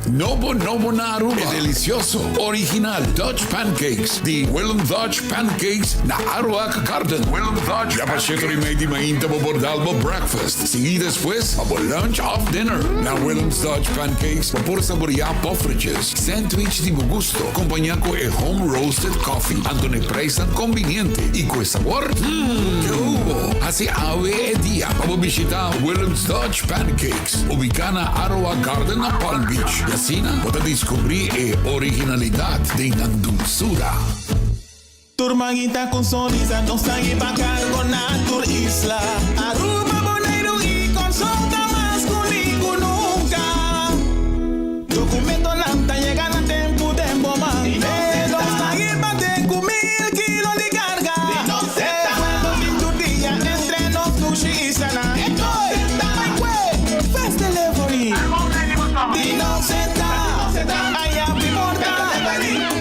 Nobo nobo na Aruba, e delicioso, original Dutch Pancakes di Willem Dutch Pancakes na Aruac Garden. Willem Dutch Ya pa 7:30 di mainta bo por dal bo breakfast, sigui despues pa bo lunch of dinner. Na Willem's Dutch Pancakes bo por saborea poffertjes, sandwich di bo gusto, acompaña cu e home roasted coffee. Anto n'e prijsnan conveniente y cu e sabor, mmm, ke hubo! Haci awe e dia pa bo bishita Willem's Dutch Pancakes, ubica na Aruac Garden na Palm Beach. Y asina bo ta descubri e originalidad den nan dulzura. Tur mainta cu sonrisa, nos ta hiba cargo na tur isla. Aruba, Boneiro y Corsou ta mas uni cu nunca. Documentonan ta yega na tempo den bo man. Nos ta hiba te cu 1000 kilo di carga. E vuelo di tur dia entre nos dushi islanan. Fast delivery. Di nos ta. Aya porta.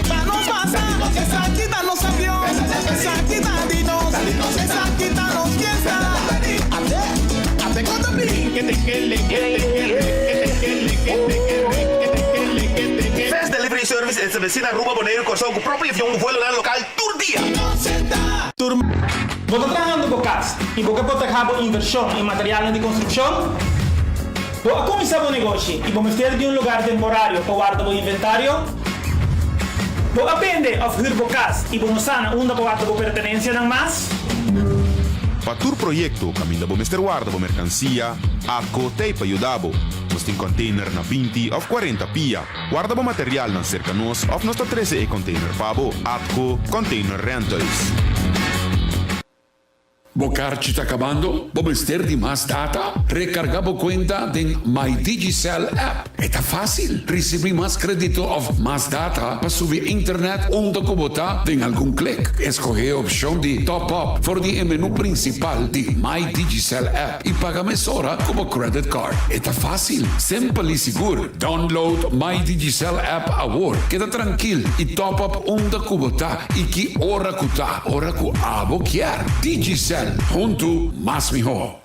Pa nos pasa. Esaki ta nos avion. Esaki ta di nos. Esaki ta nos fiesta. Ate, ate con te que te que le que te que que te que le que te que que te que le que te que. Fast Delivery Service estableci na Aruba, Bonaire, Corsou cu propio avion vuelonan local tur dia. Tur Bo ta trahando bo cas y bo ke proteha bo inversion y material di construccion? Bo a cuminsa bo negoshi y bo mester di un lugar temporario pa warda bo inventario? Bo a bende of huur bo cas y bo no sa na unda pa warda bo pertenencianan mas? Pa tur proyecto, caminda bo mester warda bo mercancia, ATCO t'ey pa yuda bo. Nos tin container na 20 of 40 pia. Warda bo materialnan cerca nos of nos ta trece e container pa bo. ATCO Container Rentals. Bo carchi ta cabando? Bo mester di mas data? Recarga bo cuenta den My Digicel app. E ta facil. Ricibi mas credito of mas data pa subi internet unda cu bo ta den algun click. Escoge e opcion di top up for di e menu principal di My Digicel app y paga mesora cu bo credit card. E ta facil, simpel y sigur. Download My Digicel app awor. Keda trankil y top up unda cu bo ta y ki ora cu ta. Ora cu abo kier. Digicel. Hunto mas miho.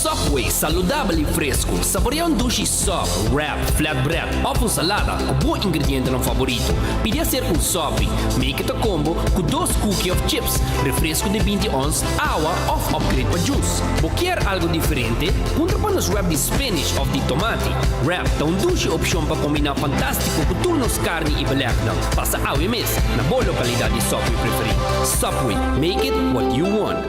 Subway, saludabel y fresco. Saborea un dushi sub, wrap, flatbread of un salada cu bo ingredientenan favorito. Pidi hacer un sub, make it a combo cu dos cookie of chips, refresco di 20 ons, awa of upgrade pa juice. Bo kier algo diferente? Puntra pa nos wrap di spinach of di tomati. Wrap ta un dushi opcion pa combina fantastico cu tur nos carni y belegnan. Pasa awe mes na bo localidad di Subway preferi. Subway, make it what you want.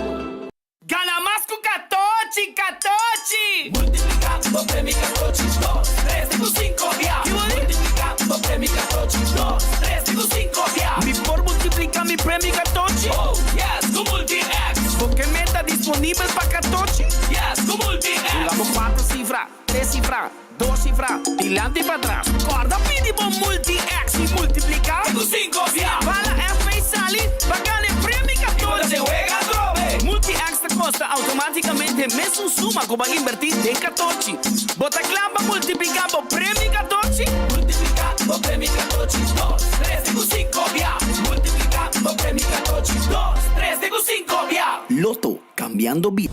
Gana mas cu Catochi, Catochi! Multiplica bo premio Catochi, 2, 3, 5, 5 bia. Multiplica bo premio Catochi, 2, 3, 5, 5 bia. Mi por multiplica mi premio Catochi? Oh, yes, cu Multi-X. Bo meta disponibel pa Catochi? Yes, cu Multi-X. Hunga 4 cifra, 3 cifra, 2 cifra, dilanti y patras. Corda pidi bo Multi-X y multiplica. 5, 5 bia. Bala F sali, pa gana premio Catochi. Y wega atrobe. Multi-X ta costa automaticamente mesun suma cu bo a inverti den Catochi. Bo ta cla pa multiplica bo premio Catochi? Multiplica bo premio Catochi, 2, 3, 5, 5 bia. Multiplica bo premio Catochi, 2, 3, 5, 5 bia. Lotto, cambiando vida.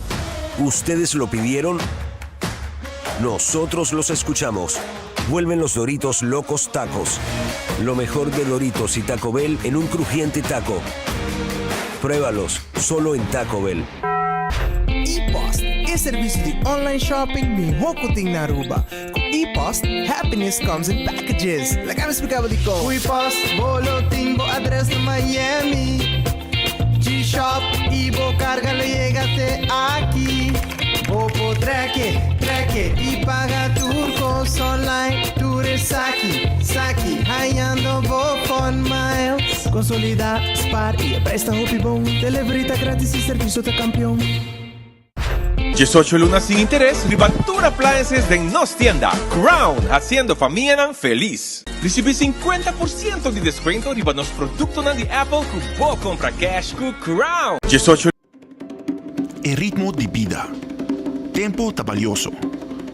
¿Ustedes lo pidieron? Nosotros los escuchamos. Vuelven los Doritos Locos Tacos. Lo mejor de Doritos y Taco Bell en un crujiente taco. Pruébalos, solo en Taco Bell. ePost, e servicio di online shopping miho cu tin na Aruba. Cu ePost, happiness comes in packages. Laga mi splica di con. ePost, bo lo tin bo adres na Miami. G-Shop y bo carga lo yega te aki. Bo por track e, track e y paga tur cos online. Tur esaki, saki, hayando bo fun miles. Consolida, spaar y presta hopi bon. Delivery ta gratis y servicio ta campeon. 18 luna sin interes, riba tur appliances den nos tienda. Crown, haciendo famianan feliz. Recibi 50% di descuento riba nos productonan di Apple cu bo compra cash cu Crown. 18 E ritmo di bida. Tempo ta valioso.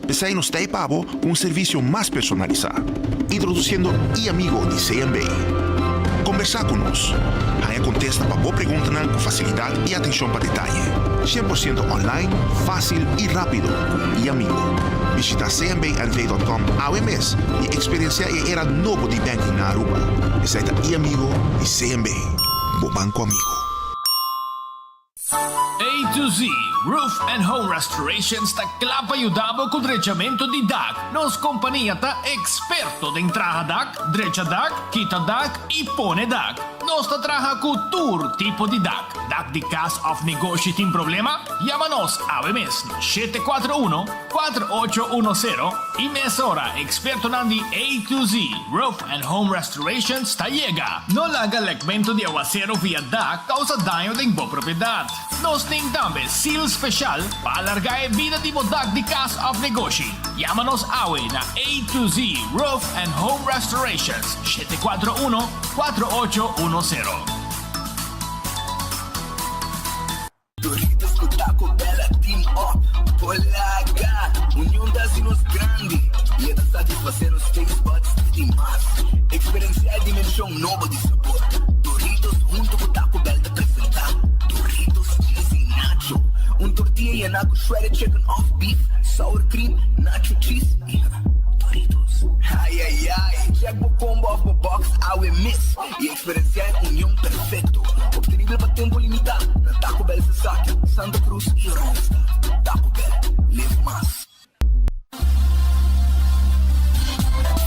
P'esey nos ta pa bo un servicio mas personalisa. Introduciendo e-amigo di CMB. Combersa cu nos. Haya contesta pa bo preguntanan cu facilidad y atencion pa detaye. 100% online, facil y rapido cu e-amigo. Bishita cnbnv.com awe mes y experiencia e era nobo di banking na Aruba. Esey ta e amigo di CNB, bo banco amigo. A to Z Roof and Home Restorations ta kla pa yuda bo ku drechamentu di dak. Nos kompania ta eksperto den traha dak, drecha dak, kita dak i pone dak. Nos ta traha ku tur tipo di dak. Dak di kas òf negoshi tin problema? Yama nos awe mes na 741 4810 i mesora ekspertonan di A to Z Roof and Home Restorations ta yega. No laga lekmentu di awasero via dak kousa daño den bo propiedat. Nos tin tambe seal speshal pa alargá e bida di bo dak di kas òf negoshi. Yama nos awe na A to Z Roof and Home Restorations, 741 4810. Doritos ku Taco Bell a team up Por laga! Union ta hasi nos grandi i e ta satisfasé nos taste buds di mas. Eksperensiá e dimenshon nobo di sabor. Doritos huntu ku Taco Bell ta presentá Doritos Cheesy Nacho, un tortilla yená ku shredded chicken òf beef, sour cream, nacho cheese i Doritos. Ai ai ai! Check bo combo òf bo box awe mes i Eksperensiá e union perfekto, optenibel pa tempu limitá na Taco Bell Sasaki, Santa Cruz i Oranjestad. Taco Bell, live mas.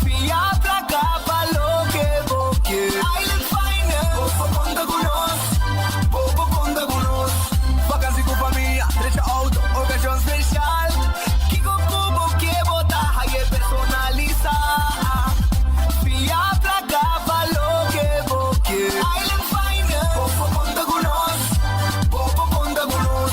Fia placa pa loke bo kier. Island Finance, bo por conta cu nos, bo por conta cu nos. Vakantie cu famia, drecha auto, ocasion special. Kico cu bo kier bo ta haye personalisa. Fia placa pa loke bo kier. Island Finance, bo por conta cu nos, bo por conta cu nos.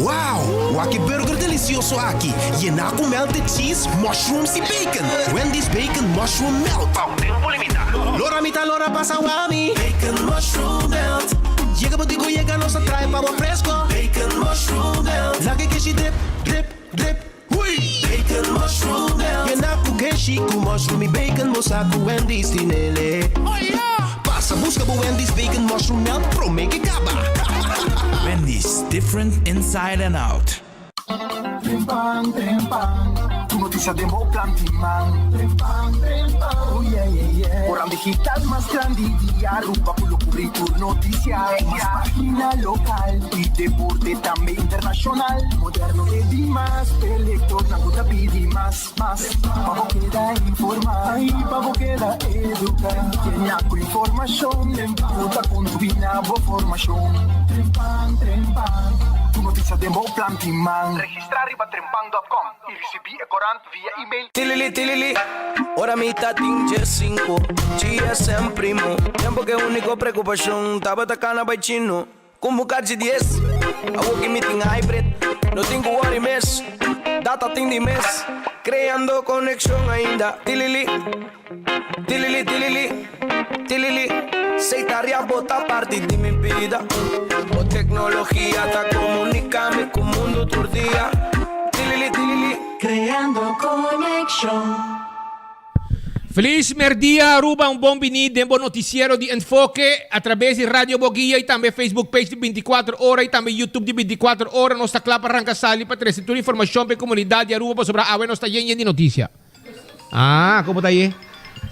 Wow! Wak e burger delicioso aki, yená cu melted cheese, mushrooms y bacon! Wendy's Bacon Mushroom Melt! Pa un tempo limita. Lora mi ta lora pasa wami. Bacon Mushroom Melt. Yega bo di cu yega nos a trae pa bo fresco. Bacon Mushroom Melt. Laga e keshi drip, drip, drip. Hui! Bacon Mushroom Melt. Yena cu keshi cu mushroom y bacon bo sa cu Wendy's tin ele. Pasa busca bo Wendy's Bacon Mushroom Melt prome ke caba. Wendy's, different inside and out. Trempan, trempan, tur noticia den bo plan tin man. Trempan, trempan, oh yeah, yeah, yeah. Koran digital mas grandi di Aruba cu lo cubri tur noticia. Cu mas pagina local y deporte tambe internacional. Moderno e di mas, e lectornan cu ta pidi mas, mas. Pa bo keda informa y pa bo keda educa. Yena cu informacion cu ta contribui na bo formacion. Trempan, trempan, tur noticia den bo plan tin man. Registra riba trempan dot com y ricibi e corant via email. Tilili tilili, ora mi ta tin diescinco, GSM primo, tempo ke unico preocupacion tabata cana bay chino. Con bo cachi dies, awor ki mi tin hybrid, no tin cu worry mes, data tin di mes, creando conexion ainda, tilili, tilili tilili, tilili, sey ta ria bo ta parti di mi bida, bo tecnologia ta comunica mi cu mundo tur dia, tilili tilili. Creando conexion. Feliz merdia Aruba, un bon bini den bo noticiero di Enfoke a traves di Radio Boguia y tambe Facebook page di 24 ora y tambe YouTube di 24 ora. Nos ta cla pa ranca sali pa trece tur informacion pa e comunidad di Aruba pasobra awe nos ta yen yen di noticia. Ah, con bo ta haye?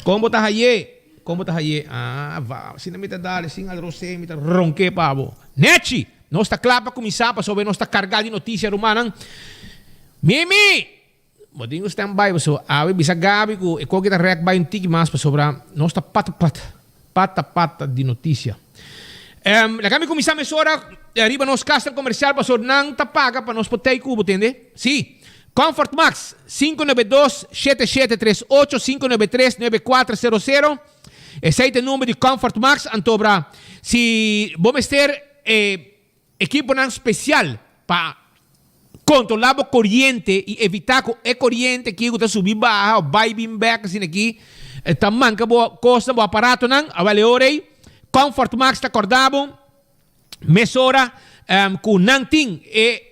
Con bo ta haye? Con bo ta haye? Ah, va, asina mi ta dale sin al rosé, mi ta ronke pa bo. Nechi! Nos ta cla pa cuminsa pasobra nos ta carga di noticia rumannan. Mimi! Bo tin ku stand by pasobra awe bisa Gaby ku e koki ta rèk bai un tiki mas pasobra nos ta pata pata, pata pata di notisia. Laga mi kuminsá mesora riba nos kasnan komersial pasobra nan ta paga pa nos por tei ku bo tende. Sí, Comfort Max, 592 7738 593 9400, esei ta e number di Comfort Max, antobra si bo mester e Ekiponan spesial pa kontrolá bo koriente i evitá ku e koriente aki ku ta subi baha òf bai bin bèk asina aki ta manka bo kosnan, bo aparatonan. Awèl e ora ei Comfort Max ta kòrda bo mesora ku nan tin e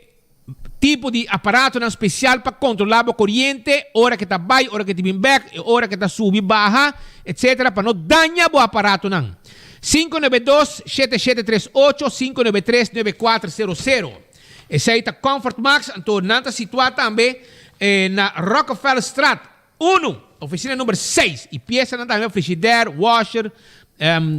tipo di aparatonan spesial pa kontrolá bo koriente ora ke ta bai, ora ke ta bin bèk, e ora ke ta subi baha, etsetera pa no daña bo aparatonan. 592 7738 593 9400. Esei ta Comfort Max, anto nan ta situá tambe na Rockefellerstraat unu, oficina number seis. Y piesanan tambe frigidaire, washer,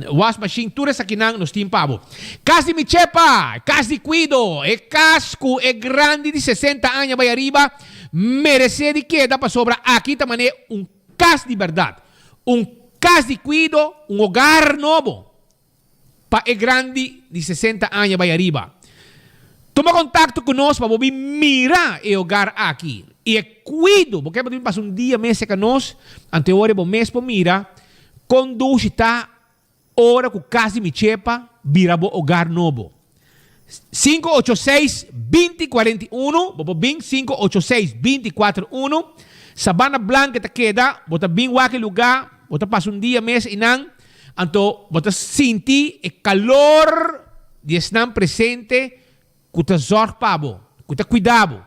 wasmachine, tur esakinan nos tin pa bo. Cas di mi chepa, cas di cuido, e cas cu e grandi di sesenta aña bay ariba merece di keda pasobra aki ta mane un cas di berdad, un cas di cuido, un hogar nobo. Pa e grandi di sesenta aña bai ariba. Tuma kontakto ku nos pa bo bin mira e hogar aki i e kuido. Bo ke pa bin pasa un dia mes serka nos, anto e ora bo mes por mira kon dushi ta ora ku kas di mi chepa bira bo hogar nobo. 586 20 41, bo por bin 586 20 41, Sabana Blanca ta keda, bo ta bin wak e luga, bo ta pasa un dia mes einan, anto bo ta sinti e calor di esnan presente cu ta zorg pa bo, cu ta cuida bo,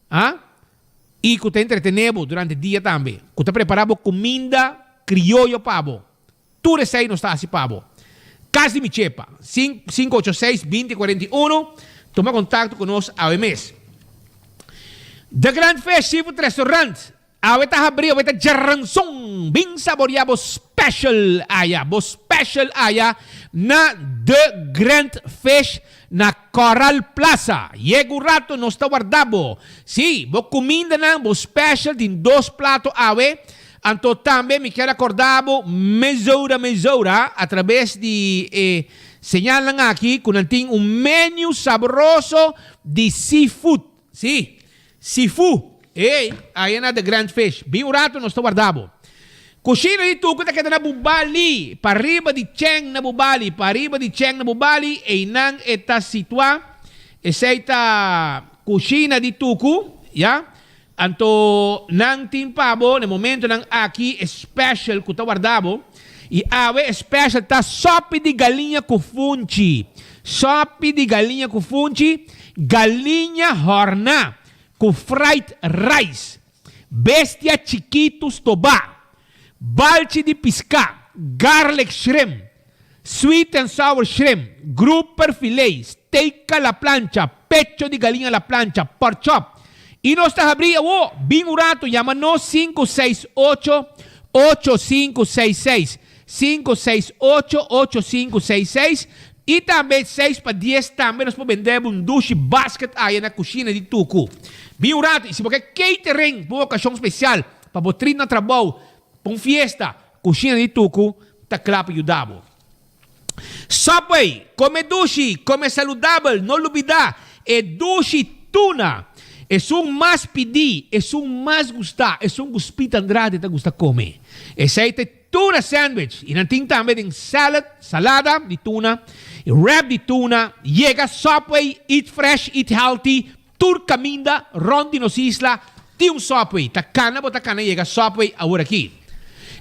ah, y cu ta entretene bo durante dia tambe, cu ta prepara bo cuminda crioyo pa bo. Tur esei nos ta hasi pa bo. Kas di mi chepa, 586 20 41, tuma kontakto ku nos awe mes. The Grand Fish Seafood Restaurant, awe ta habrí, awe ta djaranson. Bin saboreá bo special aya, bo special aya na The Grand Fish na Coral Plaza. Yega un rato nos ta warda bo. Sí, bo kumindanan, bo special tin dos plato awe. Anto tambe mi kier a corda bo mesora mesora a traves di e señalnan aki cu nan tin un menu sabroso di seafood. Si, seafood. Ey, aya na The Grand Fish. Bin un rato nos ta warda bo. Cushina di Tucu ta keda na Bubali, pariba di Cheng na Bubali, pariba di Cheng na Bubali, eynan e ta situa. Esey ta Cushina di Tucu, ya. Anto nan tin pa bo na e momentonan aki e special ku ta warda bo. I awe e special ta sopi di galiña ku funchi. Sopi di galiña ku funchi, galiña hòrná ku fried rice, bestia chikitu stobá, balchi di piská, garlic shrimp, sweet and sour shrimp, grouper filet, steak a la plancha, pecho di galiña a la plancha, pork chop. I nos ta habrí awo, bin un rato, yama nos 568 8566, 568 8566, i tambe seis pa dies tambe nos por bende bo un dushi basket aya na kushina di Tuku. Bin un rato, i si bo ke catering pa un okashon spesial, pa bo trip na trabou, pa un fiesta, Kushina di Tuku ta kla pa yuda bo. Subway, Kome dushi, kome saludabel, no lubida e dushi tuna. Esun mas pidi, esun mas gusta, esun ku Speed Andrade ta gusta kome. Esei ta e tuna sandwich i nan tin tambe den salad, salada di tuna, i wrap di tuna. Yega Subway, eat fresh, eat healthy, tur kaminda rond di nos isla tin un Subway. Ta kana bo ta kana yega Subway aworakí.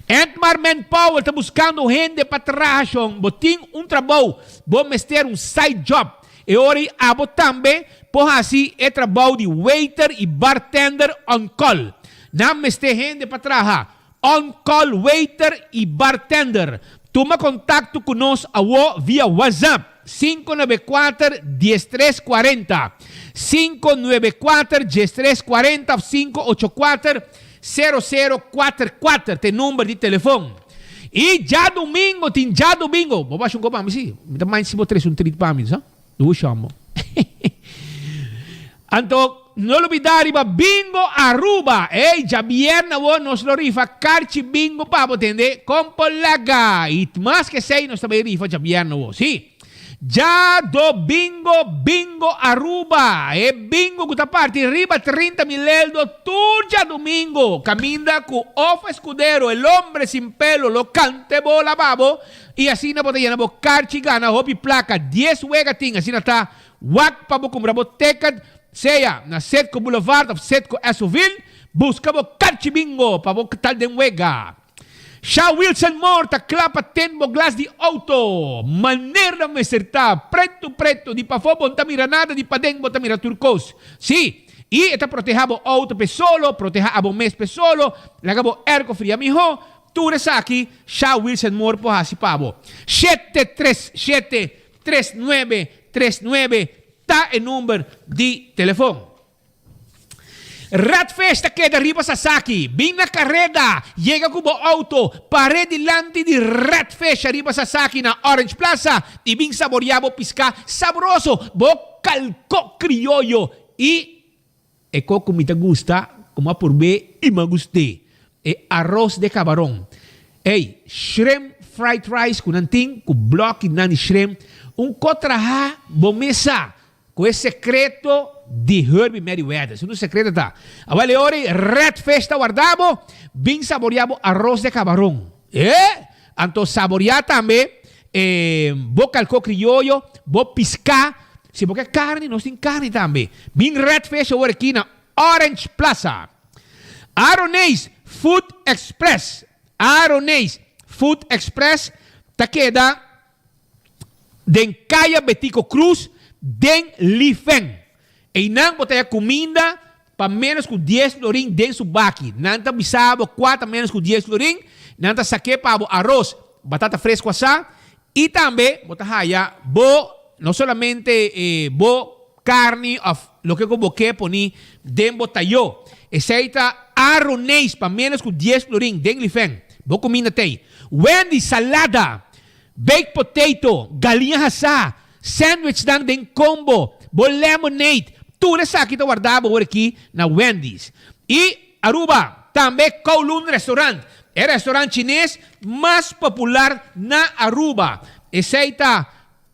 Entmar Manpower ta buskando hende pa traha shon. Bo tin un trabou, bo mester un side job. E ora ei abo tambe por hasi e trabou di waiter i bartender on call. Nan mester hende pa traha on call waiter i bartender. Tuma kontakto ku nos awo via WhatsApp. 594 1340, 594 1340 of 584 0044 ta e number di telefon. I djadumingo tin djadumingo, bo basha un kop pa mi si, mi ta mind si bo trese un treat pa mi sa, dushi amo. Anto no lubida riba Bingo Aruba, ey djabierna awor nos lo rifa karchi bingo pa bo tende, kon por laga y mas ke esey nos ta bay rifa djabierna awor, si. Djadobingo Bingo Aruba, e bingo ku ta parti riba 30 mil eldo tur djadumingo, kaminda ku Of Escudero, el hombre sin pelo, lo kante bola pa bo y asina bo ta yena bo karchi gana hopi plaka, dies wega tin, asina ta Wak pa bo kumpra bo ticket sea na Citgo Boulevard of Citgo Esoville. Buska bo karchi bingo pa bo tal den wega. Sha Wilson Moore ta kla pa ten bo glas di auto. Manera nan mester ta, pretu pretu, di pafó bo no ta mira nada, di paden bo ta mira tur kos. Sí, i e ta proteha bo auto p'e solo, proteha abo mes p'e solo, laga bo airco fria mihó. Tur esaki Sha Wilson Moore por hasi pa bo. Shete tres shete Tres nuebe tres nuebe ta e number di telefon. Redfish ta keda riba Sasaki. Bin na kareda, yega ku bo outo, pare dilanti di Redfish ariba Sasaki na Orange Plaza i bin saboreá bo piská sabroso, bo kalkó krioyo i e kos ku mi ta gusta ku mi a purb'é i mi a gust'é, e aros de kabaron. Ey, shrimp fried rice ku nan tin ku blòkinan di shrimp, un kos trahá bo mes sa. Cu e secreto di Herbie Merryweather. Su secreto ta, Awel e ora ei Red Fish ta warda bo, bin saborea bo arroz de cabaron. Eh! Anto saborea tambe e bo calco crioyo, bo pisca. Si bo ke carni, nos tin carni tambe. Bin Red Fish awor aki na Orange Plaza. Aroneis Food Express. Aroneis Food Express ta keda. Den Kaya Betico Cruz den Lifen. Einan bo ta haya kuminda pa ménos ku dies florin den su baki. Nan ta bisa bo kua ta ménos ku dies florin, nan ta sak'é pa bo aros, batata fresku asá i tambe bo ta haya bo no solamente bo karni òf loke ku bo ke poni den bo tayó. Esei ta aroneis pa ménos ku dies florin den Lifen. Bo kuminda t'ei. Wendy salada Baked potato, galiña hasá, sandwichnan den combo, bo lemonade, tur esaki ta warda bo awor aki na Wendy's. Y Aruba, tambe Kowloon Restaurant, e restaurant chines mas popular na Aruba. Esey ta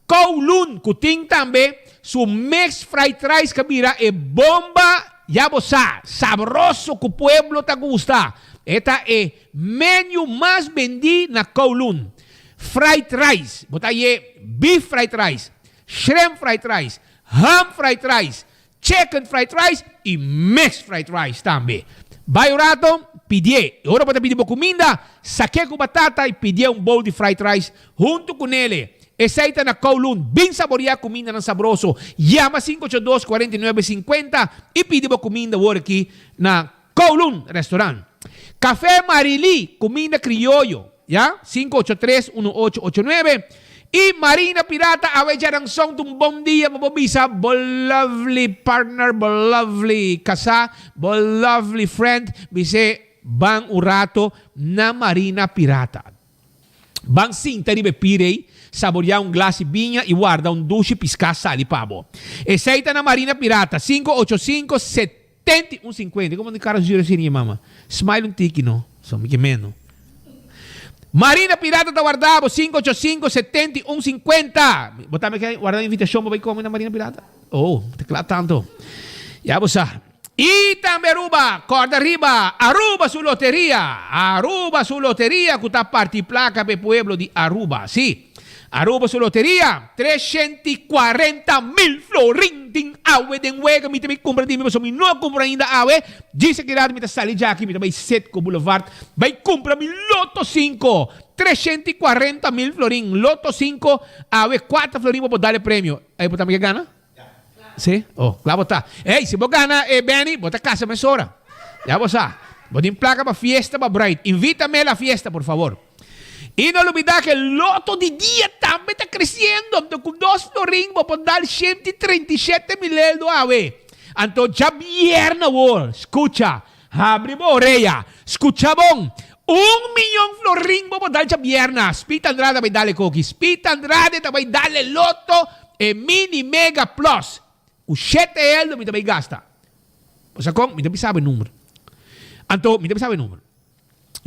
Kowloon cu tin tambe su mixed fried rice ca bira e bomba, ya bo sa, sabroso cu pueblo ta gusta. E ta e Menu mas bendí na Kowloon, Fried rice, bo ta haye beef fried rice, shrimp fried rice, ham fried rice, chicken fried rice i mixed fried rice tambe. Bai un rato, pidié. I ora bo ta pidi bo kuminda, sak'é ku batata i pidié un bowl di fried rice huntu ku nele. Esei ta na Kowloon. Bin saboriá kumindanan sabroso. Yama 582 49 50 i pidi bo kuminda wor aki na Kowloon Restaurant. Café Marily, cuminda crioyo, ya, 583 1889. Y Marina Pirata, awe djaranson ta un bon dia pa bo bisa bo lovely partner, bo lovely casá, bo lovely friend, bis'é ban un rato na Marina Pirata. Ban sinta riba e pir ei, saboreá un glas di biña i warda un dushi piská sali pa bo. Esei ta na Marina Pirata, 585 71 50. Komo di kara zür asina, mama? Smile un tiki no, so mi ke meno. Marina Pirata ta warda bo, 585 71 50. Bo tambe ke warda invitashon pa bai kome na Marina Pirata? Oh, ta kla tanto. Ya bo sa. Y tambe Aruba, corda riba Aruba su loteria, Aruba su loteria cu ta parti placa p'e pueblo di Aruba. Si, Aruba su loteria, 340 mil florin tin awe den wega, mi ta bay cumpra di mi pasobra mi no a cumpra ainda awe, djis aki rato mi ta sali djaki mi ta bay Citgo Boulevard bay cumpra mi loto cinco, 340 mil florin, loto cinco, awe cuatro florin bo por dal e premio, ey bo tambe ke gana? Sí? Oh, kla bo ta. Ey, si bo gana e Benny, bo ta casa mesora. Ya bo sa. Bo tin placa pa fiesta pa bruid. Invítame la fiesta, por favor. Y no lubida ke loto di dia tambe ta creciendo. Anto cu dos florin bo por dal 137 mil eldo awe. Anto djabièrnè awor, scucha, habri bo orea, scucha bon. Un miyon florin bo por dal djabièrnè. Speed Andrade a bay dal e koki. Speed Andrade ta bay dal e loto E mini mega plus ku shete eldo mi ta bai gasta. Bo sa kon? Mi ta bisa bo e number. Anto mi ta bisa bo e number.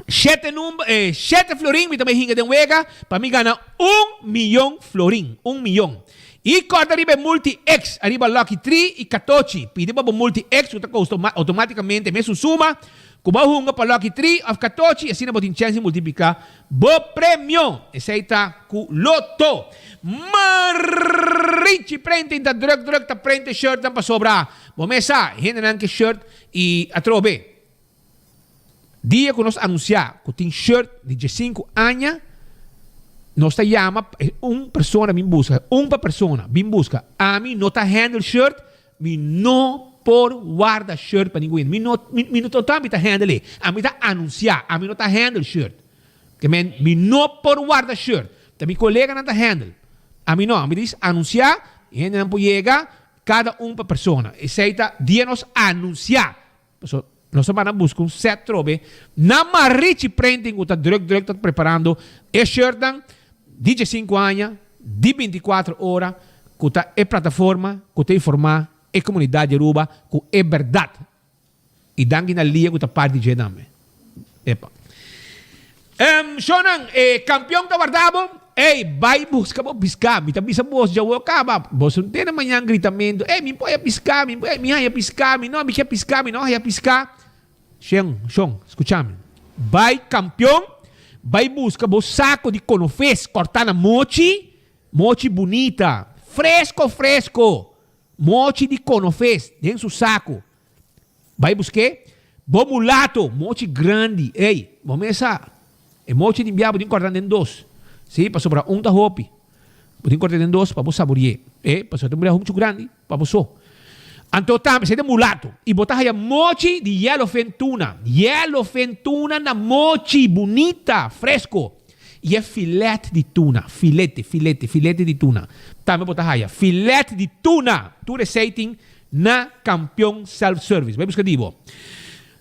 Shete number, eh, shete florin mi ta bai hinga den wega pa mi gana un miyon florin. Un miyon. I kòrda riba e multi X ariba Lucky Tree i Katochi. Pidi pa bo multi X ku ta kosta outomátikamente mesun suma ku bo a hunga pa Lucky Tree òf Katochi i asina bo tin chèns di multipliká Bo premio! Esei ta cu Lotto. Marichi Printing ta druk druk ta print e shirtnan pasobra bo mes sa hendenan ke shirt y atrobe dia cu nos anuncia cu tin shirt di diescinco aña nos ta yama un persona bin busca un pa persona bin busca ami no ta handle shirt mi no por warda shirt pa ningun hende. Mi no, mi, mi no ta ami ta handle e. Ami ta anuncia, ami no ta handle shirt. Ke men, mi no por warda shirt. Ta mi coleganan ta handle. Ami no, ami ta anuncia, e hendenan por yega, cada un pa persona. Esey ta dia nos anuncia. Paso nos a bana busca un set trobe na Marichi Printing cu ta druk druk ta preparando e shirtnan di diescinco aña di binticuatro ora cu ta e plataforma cu ta informa e comunidad di Aruba cu e berdad. Y danki na Lia cu ta parti dje tambe. Epa. Em, shownan, e campeon ta warda bo. Ey, bay busca bo pisca. Mi ta bisa bos dja wou caba. Bos no tene mañan gritamento. Ey, mi por haya pisca, mi por mi haya pisca, mi no, mi ke pisca, mi no haya pisca. Shen, shon, scucha mi. Bay campeon, bay busca bo saco di conofes corta na mochi, mochi bunita, fresco fresco. Mochi di conofes den su saco. Bai busk'é. Bo mulato, mochi grandi. Ey, bo mes sa. E mochi di bia bo tin corta den dos. Sí, pasobra un ta hopi. Bo tin corta den dos pa bo sabori'é. E, pasobra ta un bia muchu grandi pa bo so. Anto tambe, esei ta mulato. I bo ta haya mochi di yellowfin tuna. Yellowfin tuna na mochi, bunita, fresco. I e filet di tuna, filete, filete, filete di tuna. Tambe bo ta haya filet di tuna. Tur esei tin na Kampion Self Service. Bai buska di bo.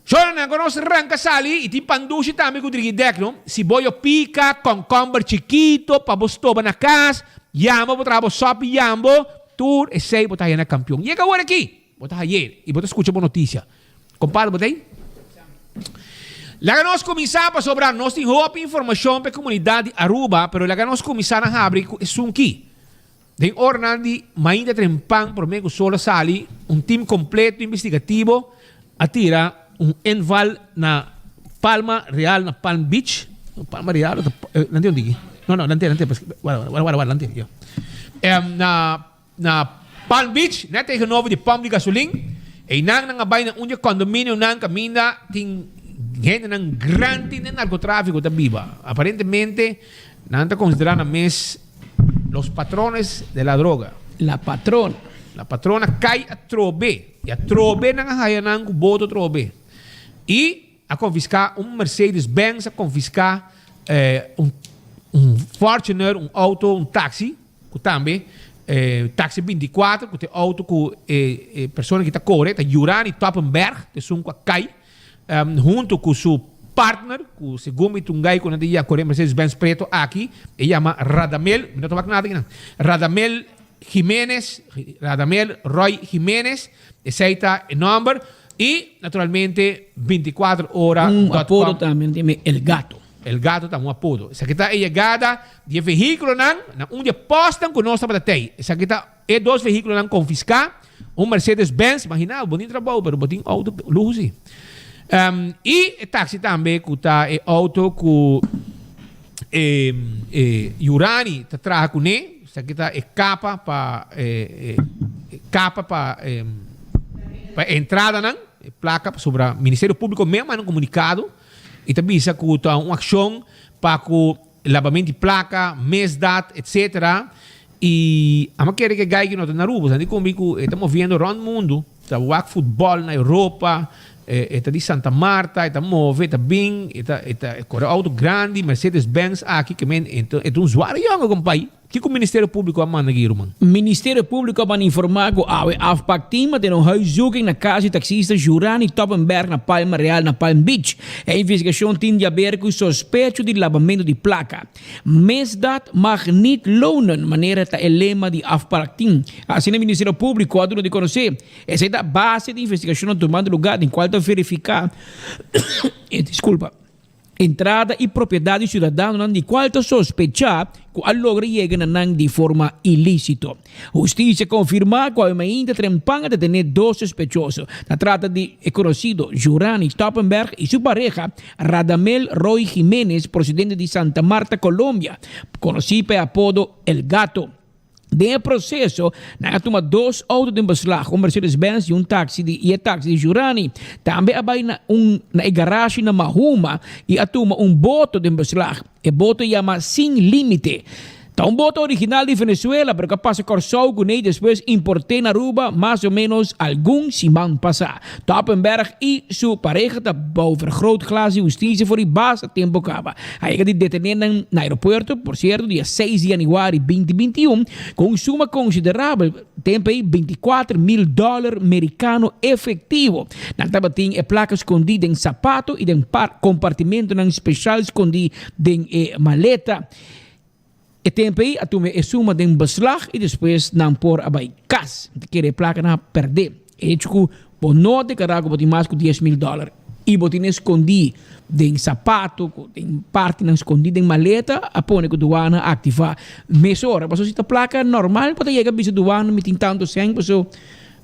Shornan ku nos ranka sali i tin pandushi tambe ku drigi dek no. Si bo yo pika konkomber chikito pa bo stoba na kas, yamba bo traha bo sopi yambo, tur esei bo ta haya na Kampion. Yega awor aki, bo ta haye i bo ta skucha bo notisia. Kompadre bo ta ei? Laga nos kuminsá pasobra nos tin hopi informashon pa e komunidat di Aruba, pero laga nos kuminsá na habri ku esun ki. Den oranan di mainta trempan prome cu sol a sali, un team completo investigativo a tira un inval na Palma Real na Palm Beach. Palma Real o ta nan tin un tiki? No, no, nan tin, nan tin. Wara, wara, wara, wara, nan tin, ya. Na, na Palm Beach, net tegenover di pump di gasolin, eynan nan a bay na un di e condominionan caminda tin hendenan grandi den narcotrafico ta biba. Aparentemente nan ta considera nan mes Los patrones de la droga. La patrona. La patrona cay atrobe. Y atrobe nan a haya nan cu boto atrobe. Y a confisca un Mercedes Benz, a confisca un un Fortuner, un auto, un taxi, cu tambe taxi 24, cu ta e auto cu e persona ki ta core, ta Yurani Toppenberg, ta esun cu a cay. Hunto cu su partner, cu segun mi tungay cu nan ta ya core Mercedes Benz preto aki, e yama Radamel, mi no ta wak nada akinan, Radamel Jimenez, Radamel Roy Jimenez, esey ta e nomber, y naturalmente 24 ora Un dot apodo com. tambe nan tin El Gato. El Gato ta un apodo. Esaki ta e yegada di e vehiculonan na un di e postnan cu nos tabata tey. Esaki ta. E dos vehículonan confiscá, un Mercedes Benz, imagina bo tin trabou pero bo tin auto luho si. Y e taxi tambe cu ta e auto cu e e Yurani ta traha cune, esaki ta e capa pa e capa pa e pa e entradanan, e placa pasobra Ministerio Publico mes a manda un comunicado y ta bisa cu ta un accion pa cu Labament di placa, misdaad, etc. Y amo kere ke guy ki no ta na Aruba. Santi combi cu e ta moviendo rond mundo. Ta wak futbol na Europa. E ta di Santa Marta. E ta move, e ta bin. E ta, e ta core auto grandi, Mercedes Benz aki. Ke men, e ta un zware jongen, compay. Kiko Ministerio Públiko a manda aki, ruman? Ministerio Públiko a manda informá ku awe afpak team a tene un huiszoeking na kas di taksista Jurani Toppenberg na Palma Real na Palm Beach. E investigashon tin di aber ku sospecho di labamentu di plaka. Misdaad mag niet lonen, manera ta e lema di afpak team. Asina Ministerio Públiko a duna di konosé. Esei ta base di investigashonnan tumando lugá den kual ta verifiká, diskulpa. Entrada y propiedad di ciudadanonan di cual ta sospecha cu a logra yega na nan di forma ilicito. Husticia confirma cu awe mainta trempan a detene dos sospechoso. Ta trata di e conocido Jurani Stoppenberg y su pareha Radamel Roy Jimenez procedente di Santa Marta, Colombia, conoci pa e apodo El Gato. Den e proseso, nan a tuma dos outo den beslag, un Mercedes Benz i un taxi di i e taxi di Jurani. Tambe a bai na un na e garashi na Mahuma i a tuma un boto den beslag. E boto yama Sin Limite. Ta un boto original di Venezuela pero ku a pasa Kòrsou kuné i despues import'é na Aruba mas o ménos algun siman pasá. Toppenberg i su pareha ta bou vergrootglas di hustisia for di basta tempu kaba. A yega di detené nan na aeropuerto, por sierto dia seis di yanüari 2021, ku un suma konsiderabel, tempu ei 24,000 dòler merikano efektivo. Nan tabatin e plaka skondí den sapato i den kompartimentonan speshal skondí den e maleta. E tempu ei a tuma e suma den beslag i despues nan por a bai kas. Mi ta kere e plakanan a pèrdè. E hecho ku bo no a deklará ku bo tin mas ku 10,000 dòler i bo tene skondí den sapato, ku den partinan skondí den maleta a pone ku duana a aktivá mesora. Pasobra si ta plaka normal bo ta yega bisa duana mi tin tantu sèn pasobra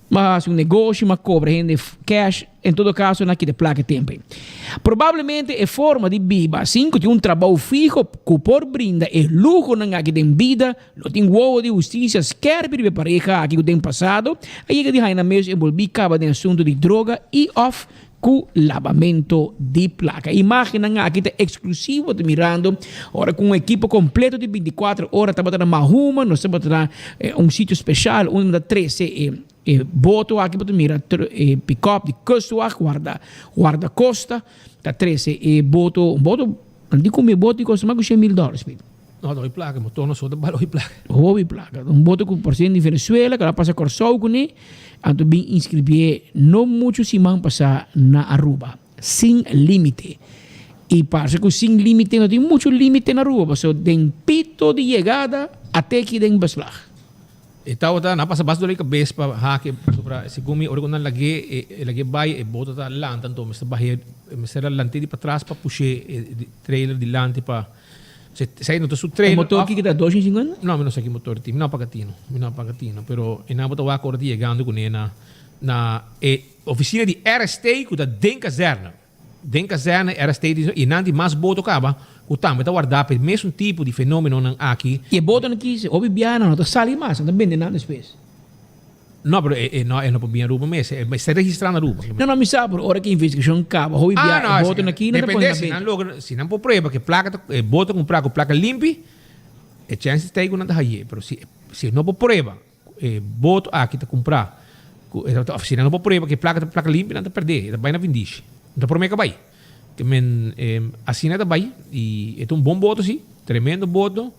Ma hasi un negoshi, ma cobra hende cash, en todo caso nan kita placa e tempo ei. Probablemente e forma di biba sin cu tin un trabou fiho cu por brinda e luhonan aki den bida lo tin wowo di husticia skerpi riba e pareha aki cu den pasado a yega di haña nan mes enbolbi caba den asunto di droga y of Ku labamento di plaka. Imágennan aki ta eksklusivo ta mirando ora ku un ekipo kompleto di 24 ora tabata na Mahuma, nos tabata na un sitio speshal unda ta trese e e boto aki bo ta mira e pikòp di Kustwacht, warda wardakosta ta trese e boto, un boto nan di kume boto di kosta mas ku 100,000 dòler spit. No, ta hopi plaka, motor no so ta bal hopi plaka. Hopi plaka. Un boto ku por sien di Venezuela, ku a pasa Kòrsou kuné, anto bin inscribié no muchu siman pasá na Aruba. Sin límite. I parse ku sin límite no tin muchu límite na Aruba, pasobra den pito di yegada a te ki den beslag. E tabata, nan a pasa bas dor di kabes pa haki, pasobra segun mi ora ku nan lag'é, e lag'é bai, e boto ta lanta, anto mester bah'é, mester a lant'é di patras pa push'é e trailer dilanti pa. Esei no ta su trailer. E motor kiko ta 250? No, mi no sa ki motor tin. Mi no a paga tino. Mi no a paga tino. Pero e nan bo ta wak ora ta yegando kuné na na e oficina di RST ku ta den kazerne. Den kazerne RST tin i nan tin mas boto kaba ku tambe ta wardá pa e mesun tipo di fenomenonan aki. I e botonan ki hopi biaha nan no ta sali mas, nan ta bende nan despues. No, pero e no e no por bin Aruba mes. E mester registra na Aruba. No, no, mi sa, pero ora ku investigashon kaba, hopi bia e boto na ki nan ta pone na Depende, si nan logra, si nan por prueba ku e plaka ta, e boto kumprá ku plaka limpi, e chèns ta ei ku nan ta haye. Pero si si no por prueba ku e boto aki ta kumprá ku e òf si nan no por prueba ku e plaka ta plaka limpi, nan ta pèrdè, e ta bai na vindishi. No ta promé ku a bai. Te men asina ta bai i e ta un bon boto si, tremendo boto,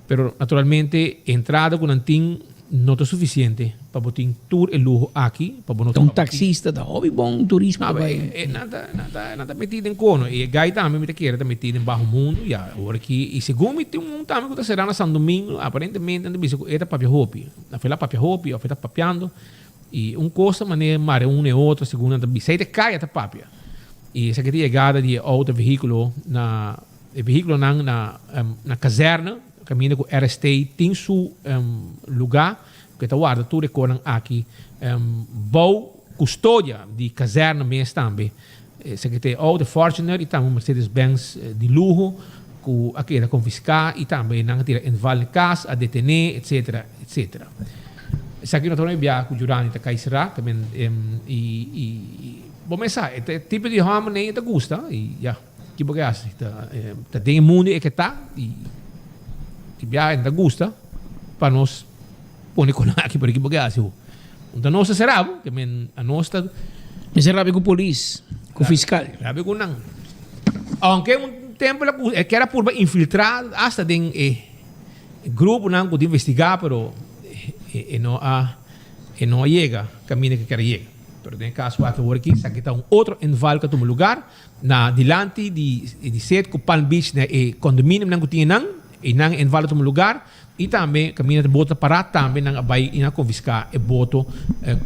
pero naturalmente e entrada ku nan tin no ta sufisiente pa bo tin tur e luho aki pa bo no Ta un taxista ta hopi bon turismo ta bai. Nan ta nan ta nan ta meti den kono i e gai tambe mi ta kere ta meti den baho mundo ya awor aki i segun mi tin un tambe ku ta sera na San Domingo aparentemente nan ta bisa ku e ta papia hopi, of el a papia hopi of e ta papiando. I un kos ta manera mare un e otro segun nan ta bisa. Esei ta kaya ta papia. I esaki ta yegada di e outo vehíkulo na e vehíkulonan na na kazèrne kaminda ku RST tin su lugá ku e ta warda tur e konan aki bou kustodia di kazèrne mes tambe. Esaki ta e outo Fortuner i tambe un Mercedes Benz di luho ku a keda konfiská i tambe nan a tira inval na e kas, a detené etsetera etsetera. Esaki no ta prome biaha ku Jurani ta kai será ta men i i bo mes sa e ta e tipo di hòmber nei e ta gusta i ya ki bo ke hasi ta ta den e mundu e ke ta i e biaha e no ta gusta pa nos pone kon aki pero ki bo ke hasi ho un ta nos ta será bo ke men anos ta Mester rabia ku polis ku fiskal. Rabia ku nan aunke un tempu e kier a purba infiltrá asta den e Gruponan ku ta investigá pero e no a e no a yega kaminda ku e kier a yega. Pero den e kaso aki awor aki esaki ta un otro inval ku a tuma lugar na dilanti di di set ku Palm Beach na e condominiumnan ku tin einan. Einan e inval a tuma lugar i tambe kaminda ta boto ta pará tambe nan a bai i nan a konfiská e boto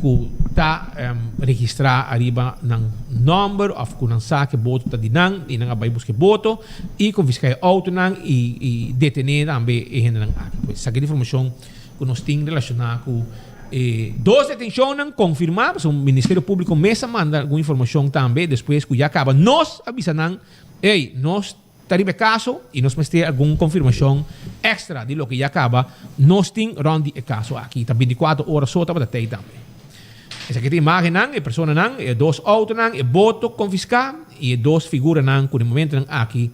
ku ta registrá ariba nan nòmber òf ku nan sa ku e boto ta di nan i nan a bai buska e boto. I konfiská e outonan i detené tambe e hendenan aki. Pues esaki ta informashon ku nos tin relashoná ku e dos detenshonnan konfirmá, pasobra Ministerio Públiko mes a manda algun informashon tambe despues ku ya kaba nos a bisa nan, ey, nos ta riba e kaso i nos mester algun konfirmashon èkstra di loke ya kaba nos tin rònt di e kaso aki. Ta bintikuater ora so tabata tei tambe. Esaki ta imágennan, e personanan, e dos outonan, e boto konfiská i e dos figuranan ku na e momentonan aki.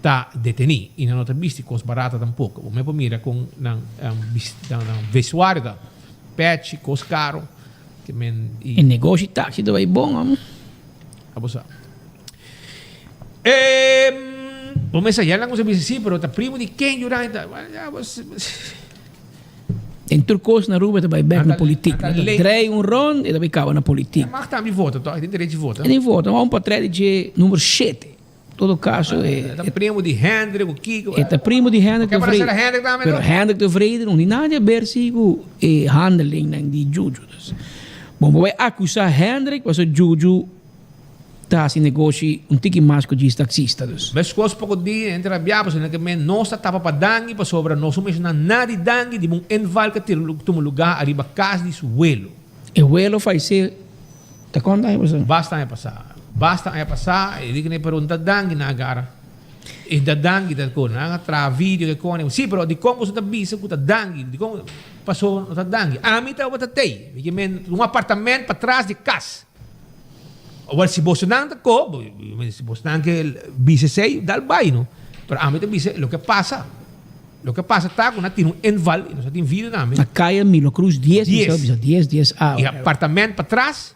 Ta detení y nan no ta bisti cos barata tampoco. Bo me por mira con nan nan vestuario ta pechi, cos caro. Ke men y. E negoshi taxi ta bay bon amo. Abo sa. E bo mester ya nan cosa bisa si pero ta primo di ken Jurany ta ya bo. Den tur cos na Aruba e ta bay bek na politik. E ta drei un rond e ta bay caba na politik. E mag tambe vota toch? E tin derecho di vota. E tin vota. Un portret di dje numero shete. Todo caso e. E ta primo di Hendrik o kiko. E ta primo di Hendrik de Vrede. Pero Hendrik de Vrede no tin nada di haber si cu e handelingnan di Juju. Dus bon bo bay acusa Hendrik pasobra Juju ta haci negoshi un tiki mas cu djis taxista dus. Mescos poco dia hende rabia pasobra nan ke men nos ta tapa pa dangui pasobra nos no menciona nada di dangui di un inval ke tuma lugar ariba cas di su welo. E welo fayece ta cuanto aña pasa? Basta aña pasa. Basta aña pasa e di ke pero no ta dangui nan a gara. E ta dangui ta con nan a traha video ke con si pero dicon boso ta bisa cu ta dangui dicon pasobra no ta dangui ami tabata tey mi ke men un apartament patras di cas. Awor si bosonan ta ko, si bosonan ke bisa esei, dal bai no. Pero ami ta bisa loke pasa. Loke pasa ta ku nan tin un inval i nos a tin video tambe. Na kaya Milo Cruz dies, mi sa bisa dies, dies A. I apartament patras.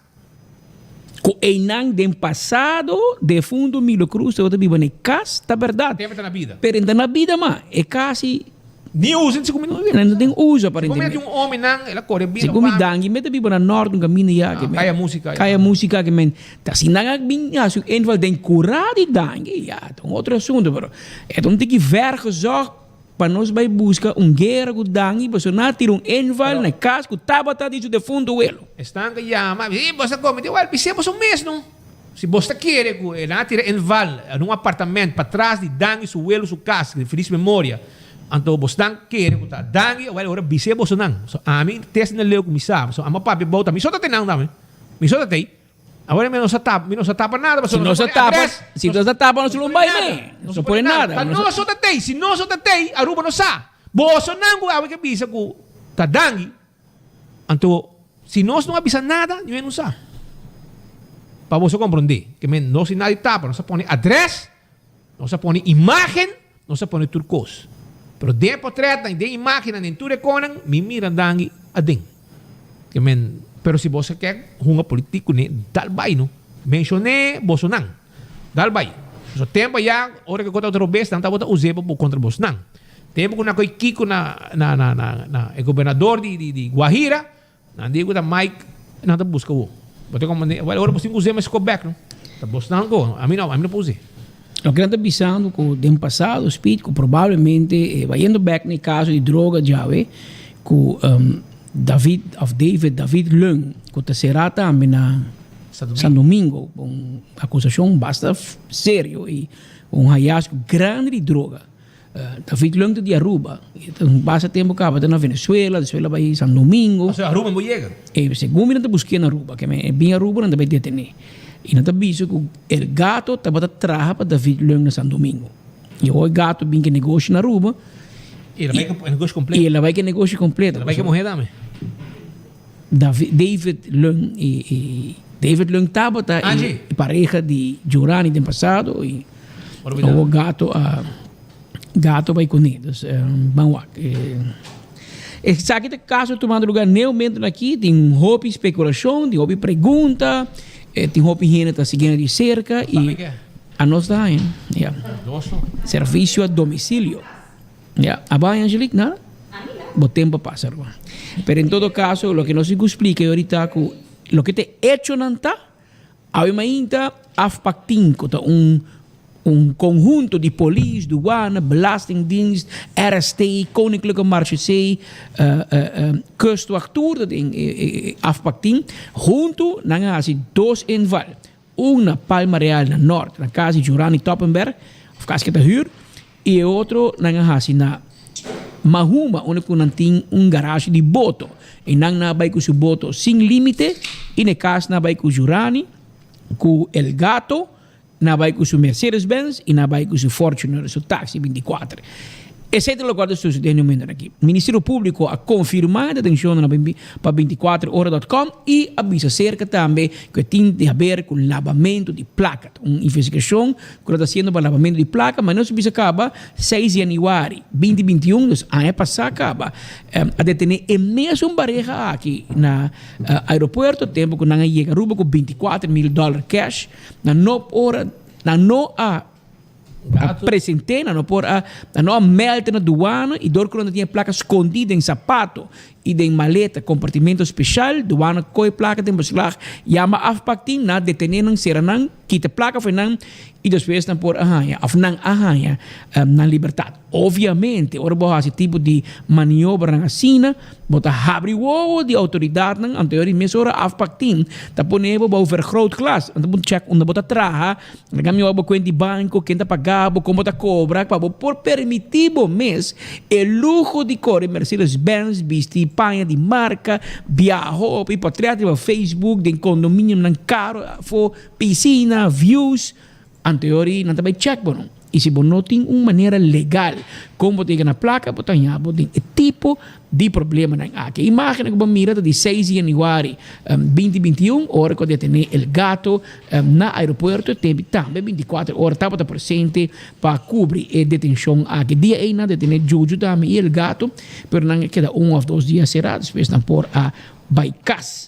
Ku einan den pasado defunto Milo Cruz tabata biba na e kas, ta bèrdat. Tempu ta na bida. Pero e ta na bida mas, e kas i. Ni usa si kumi no No tin usa aparentemente. Si kumi un homi nan el a kore bira Si kumi dangi mete biba na nort un kaminda ya ke men. Kaya musika. Kaya musika ke men. Ta si nan a bin hasi un inval den kura di dangi ya ta un otro asunto pero e ta un tiki vergezocht pa nos bai buska un guera ku dangi pasobra nan a tira un inval na e kas ku tabata di su defunto welo. Esnan ke yama e bo sa komi di wèl bis'é boso mes no. Si bo ta kere ku e nan a tira inval na un apartament patras di Dangui su welo su kas di felis memoria, anto bosnan kere ku ta Dangui awel ora bis'é bosonan. So ami test na leu ku mi sa, so ami a papia bou ta mi so ta tenan tambe, mi so ta tei. Awor mi no sa tapa, mi no sa tapa nada pasobra no sa pone adres. Si no sa tapa nos lo bai me, no sa pone nada. Ta nos so ta tei, si nos so ta tei Aruba no sa. Bosonan ku awe ke bisa ku ta Dangui. Anto, si nos no a bisa nada, niun no sa. Pa boso komprondé, ke men nos sin nada di tapa, nos a pone adrès, nos a pone imágen, nos a pone tur kos. Pero den e potrètnan i den e imágennan, den tur e konan, mi mira Dangui aden. Ke men, pero si boso ke hunga politik kuné, dal bai no. Menshoné bosonan. Dal bai. Pasobra tempu ayá, ora ke kos tabata robes, nan tabata us'é pa kontra bosnan. Tempu ku nan koe Kiko na na na na na e gobernador di di di Guajira, nan di ku ta Mike nan ta buska bo. Bo ta komprende? Wèl ora bo tin ku us'é mes kobèk no. Ta bosnan ko, ami no, ami no por us'é. Loke nan ta bisando ku den pasado Speed ku probablemente e bayendo bèk na e kaso di droga djawe ku David òf David David Leung ku ta será tambe na San Domingo ku un akusashon basta serio i un hayasgo grandi di droga. David Leung ta di Aruba. E ta un basta tempo caba ta na Venezuela, despues el a bay San Domingo. Pasobra Aruba no yega. E segun mi nan ta busk'é na Aruba, ke men e bin Aruba nan ta bay detené. I nan ta bisa ku El Gato tabata traha pa David Leung na San Domingo. I awor El Gato bin ke negoshi na Aruba. I el a bay ku e negoshi kompleto. I el a bay ku e negoshi kompleto. El a bay ku e muhé tambe. David, David Leung i David Leung tabata e pareha di Giorani den pasado i awor Gato a Gato bai kuné. Dus ban wak. Esaki ta kaso tumando lugar n'e momentonan aki tin hopi spekulashon, tin hopi pregunta, tin hopi hende ta siguiendo di serka i anos ta haña ya. Servisio a domisilio. Ya, abo ay Angelique, nada? Bo tempo a pasa ruman. Pero en todo caso, loke nos tin cu splica ahorita cu loke ta e hechonan ta, awe mainta afpakting cu ta un un conhunto di polis, douane, belastingdienst, RST, Koninklijke Marechaussee, Kustwacht tur ta den e afpakting, hunto nan a haci dos inval. Un na Palma Real na nort, na cas di Giorani Toppenberg, of cas cu ta huur. I e otro nan a hasi na Mahuma unda ku nan tin un garashi di boto. I nan na bai ku su boto sin limite i na e kas nan a bai ku Jurani, ku El Gato, nan a bai ku su Mercedes Benz i nan a bai ku su Fortuner, su taxi binti kuater. Esei ta lokual ta susedé na e momentonan aki. Ministerio Públiko a konfirmá e detenshonnan pa 24 ora dot com i a bisa serka tambe ku e tin di haber ku labamentu di plaka. Ta un investigashon ku lo ta hasiendo pa labamentu di plaka, ma nos a bisa kaba seis yanüari binti 21, dus aña pasá kaba, a detené e mesun pareha aki na aeropuerto tempu ku nan a yega Aruba ku 24 mil dòler cash. Nan no por nan no a a present'é, nan no por a, nan no a mèlta na duana i dor ku nan ta tin e plaka skondí den sapato i den maleta, kompartimento speshal, duana kohe plaka den beslag, yama afpakting, nan a detené nan, sera nan, kita plaka for nan i despues nan por a haña òf nan a haña nan libertat. Obviamente, ora bo hasi tipo di maniobranan asina, bo ta habri wowo di outoridatnan, anto e mesora afpakting ta pone bo bou vergrootglas, nan ta pun check unda bo ta traha, Laga mi wak bo kuent di banko, ken ta paga bo, kon bo ta kobra, pa bo por permití bo mes e luho di kore Mercedes Benz, bisti paña di marka, biaha hopi, portret riba Facebook den kondominiumnan karo afó, pisina, views. Anto e ora ei nan ta bai chèk bo no. I si bo no tin un manera legal kon bo ta yega na plaka, bo ta haña bo den e tipo di problemanan aki. E imagennan ku bo mira ta di seis di yanüari binti 21, ora ku a detené El Gato na aeropuerto. E tempu tambe 24 ora tabata presente pa kubri e detenshon aki. Dia ei nan a detené Juju tambe i El Gato, pero nan a keda un òf dos dia será, despues nan por a bai kas.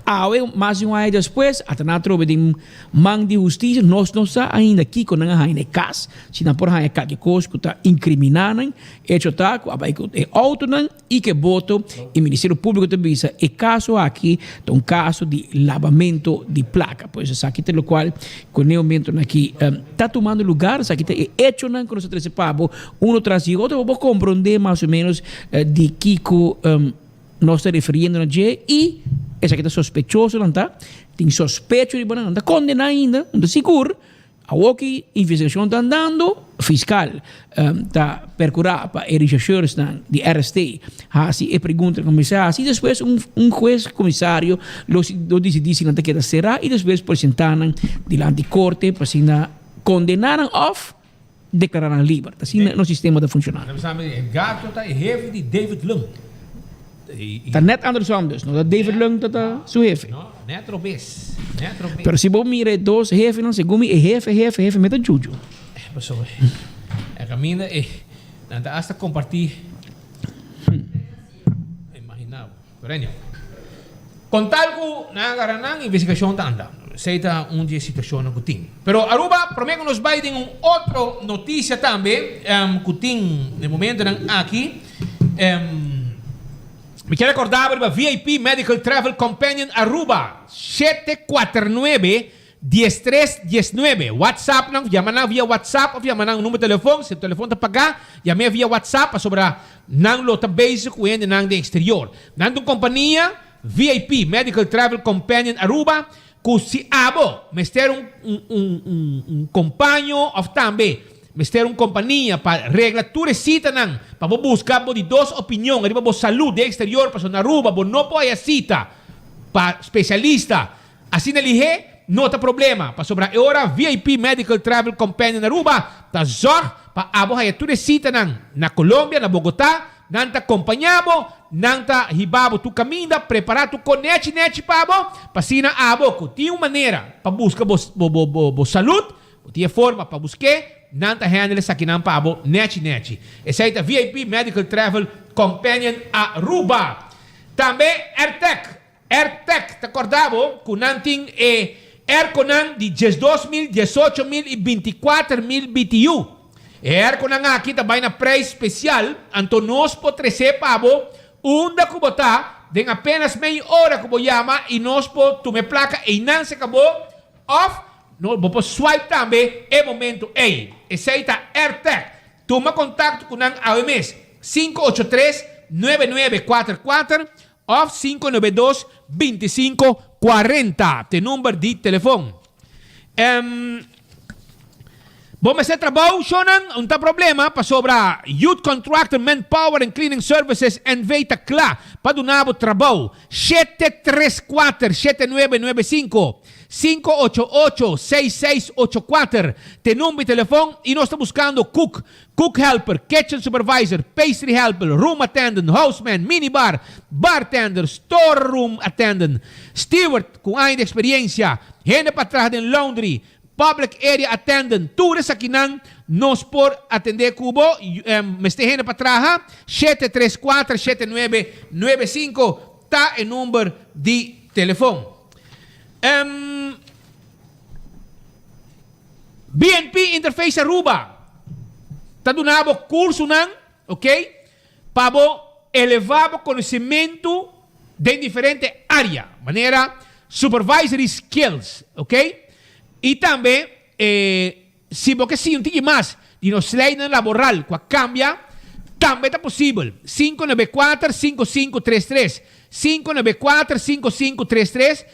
Awe, mas di un aña despues, ata nan a trobe den man di hustisia. Nos no sa ainda kiko nan a haña na e kas, si nan por haña kalke kos ku ta inkriminá nan. Echo ta ku a bai ku e outonan i ku e boto i Ministerio Públiko ta bisa e kaso aki ta un kaso di labamentu di plaka. Pues esaki ta lokual ku n'e momentunan aki ta tumando lugar. Esaki ta e echonan ku nos a trese pa bo uno tras di otro pa bo komprondé mas o ménos di kiko. Nos ta refiriendo na dje i esaki ta sospechosonan ta tin sospecho riba nan, nan ta kondená ainda, no ta sigur. Awor ki investigashon ta andando, fiskal ta perkurá pa e reshèrshèrsnan di RST hasi e preguntanan ku mester hasi i despues un un hues komisario lo lo disidí si nan ta keda será i despues presentá nan dilanti korte pa asina kondená nan òf Declara nan liber. Ta asina nos sistema ta funciona. Nan bisa mi e gato ta e hefe di David Lung. Ta net andersom dus. No ta David Lung ta ta su hefe. No, net robes. Net robes. Pero si bo mira e dos hefenan, segun mi e hefe, hefe, hefe mi ta Juju. Pasobra e caminda e nan ta hasta comparti. Imagina bo. Pero anyhow. Con tal cu nan a gara nan, investigacion ta andando. Esey ta un di e situacionnan cu tin. Pero Aruba, prome cu nos bay den un otro noticia tambe cu tin den momentonan aki, mi kier recorda bo riba VIP Medical Travel Companion Aruba, 749 13 19. WhatsApp nan, yama nan via WhatsApp of yama nan numero telefon. Si telefon ta paga, yam'e via WhatsApp pasobra Nan lo ta bezig ku hendenan den eksterior. Nan ta un kompania, VIP Medical Travel Companion Aruba, ku si abo mester un un un kompaño òf tambe mester un kompania pa regla tur e sitanan pa bo buska bo di dos opinion riba bo salud den eksterior pasobra na Aruba bo no por haya sita pa spesialista asina lihé, no ta problema pasobra e ora VIP Medical Travel Companion Aruba ta zorg pa abo haya tur e sitanan na Colombia, na Bogotá, nan ta kompañá bo, nan ta hiba bo tur kaminda, prepará tur kon nechi nechi pa bo, pa asina abo ku tin un manera pa buska bo bo bo salud, bo tin e forma pa busk'é, nan ta handle esakinan pa abo nechi nechi. Esei ta VIP Medical Travel Companion Aruba. Tambe Airtec Airtec ta corda bo cu nan tin e airconan di 12 mil, 18 mil y 24 mil BTU. E airconan aki ta bay na prijs special, anto nos por trece pa bo unda cu bo ta den apenas mei ora cu bo yama y nos por tuma e placa eynan seca bo of no bo por swipe tambe e momento ey. Esey ta Airtec. Tuma contacto cu nan awe mes, 583 9944 Òf 592 25 40 ta e number di telefon. Em, Bo mester trabou, shownan? Un ta problema pasobra Youth Contractor Manpower and Cleaning Services NV ta kla pa duna bo trabou. 734 7995. 588 6684 t'e number di telefon y nos ta buscando cook, cook helper, kitchen supervisor, pastry helper, room attendant, houseman, minibar, bartender, storeroom attendant, steward cu aña di experiencia, hende pa traha den laundry, Public area attendant, tur esakinan nos por atendé ku bo. Mester hende pa traha, 734 7995 ta e number di telefon. BNP Interface Aruba ta duna bo kursonan, ok, pa bo elevá bo konosementu den diferente área, manera supervisory skills, ok? I tambe si bo ke siña un tiki mas di nos leynan laboral ku a kambia, tambe ta posibel. 594 5533, 594 5533,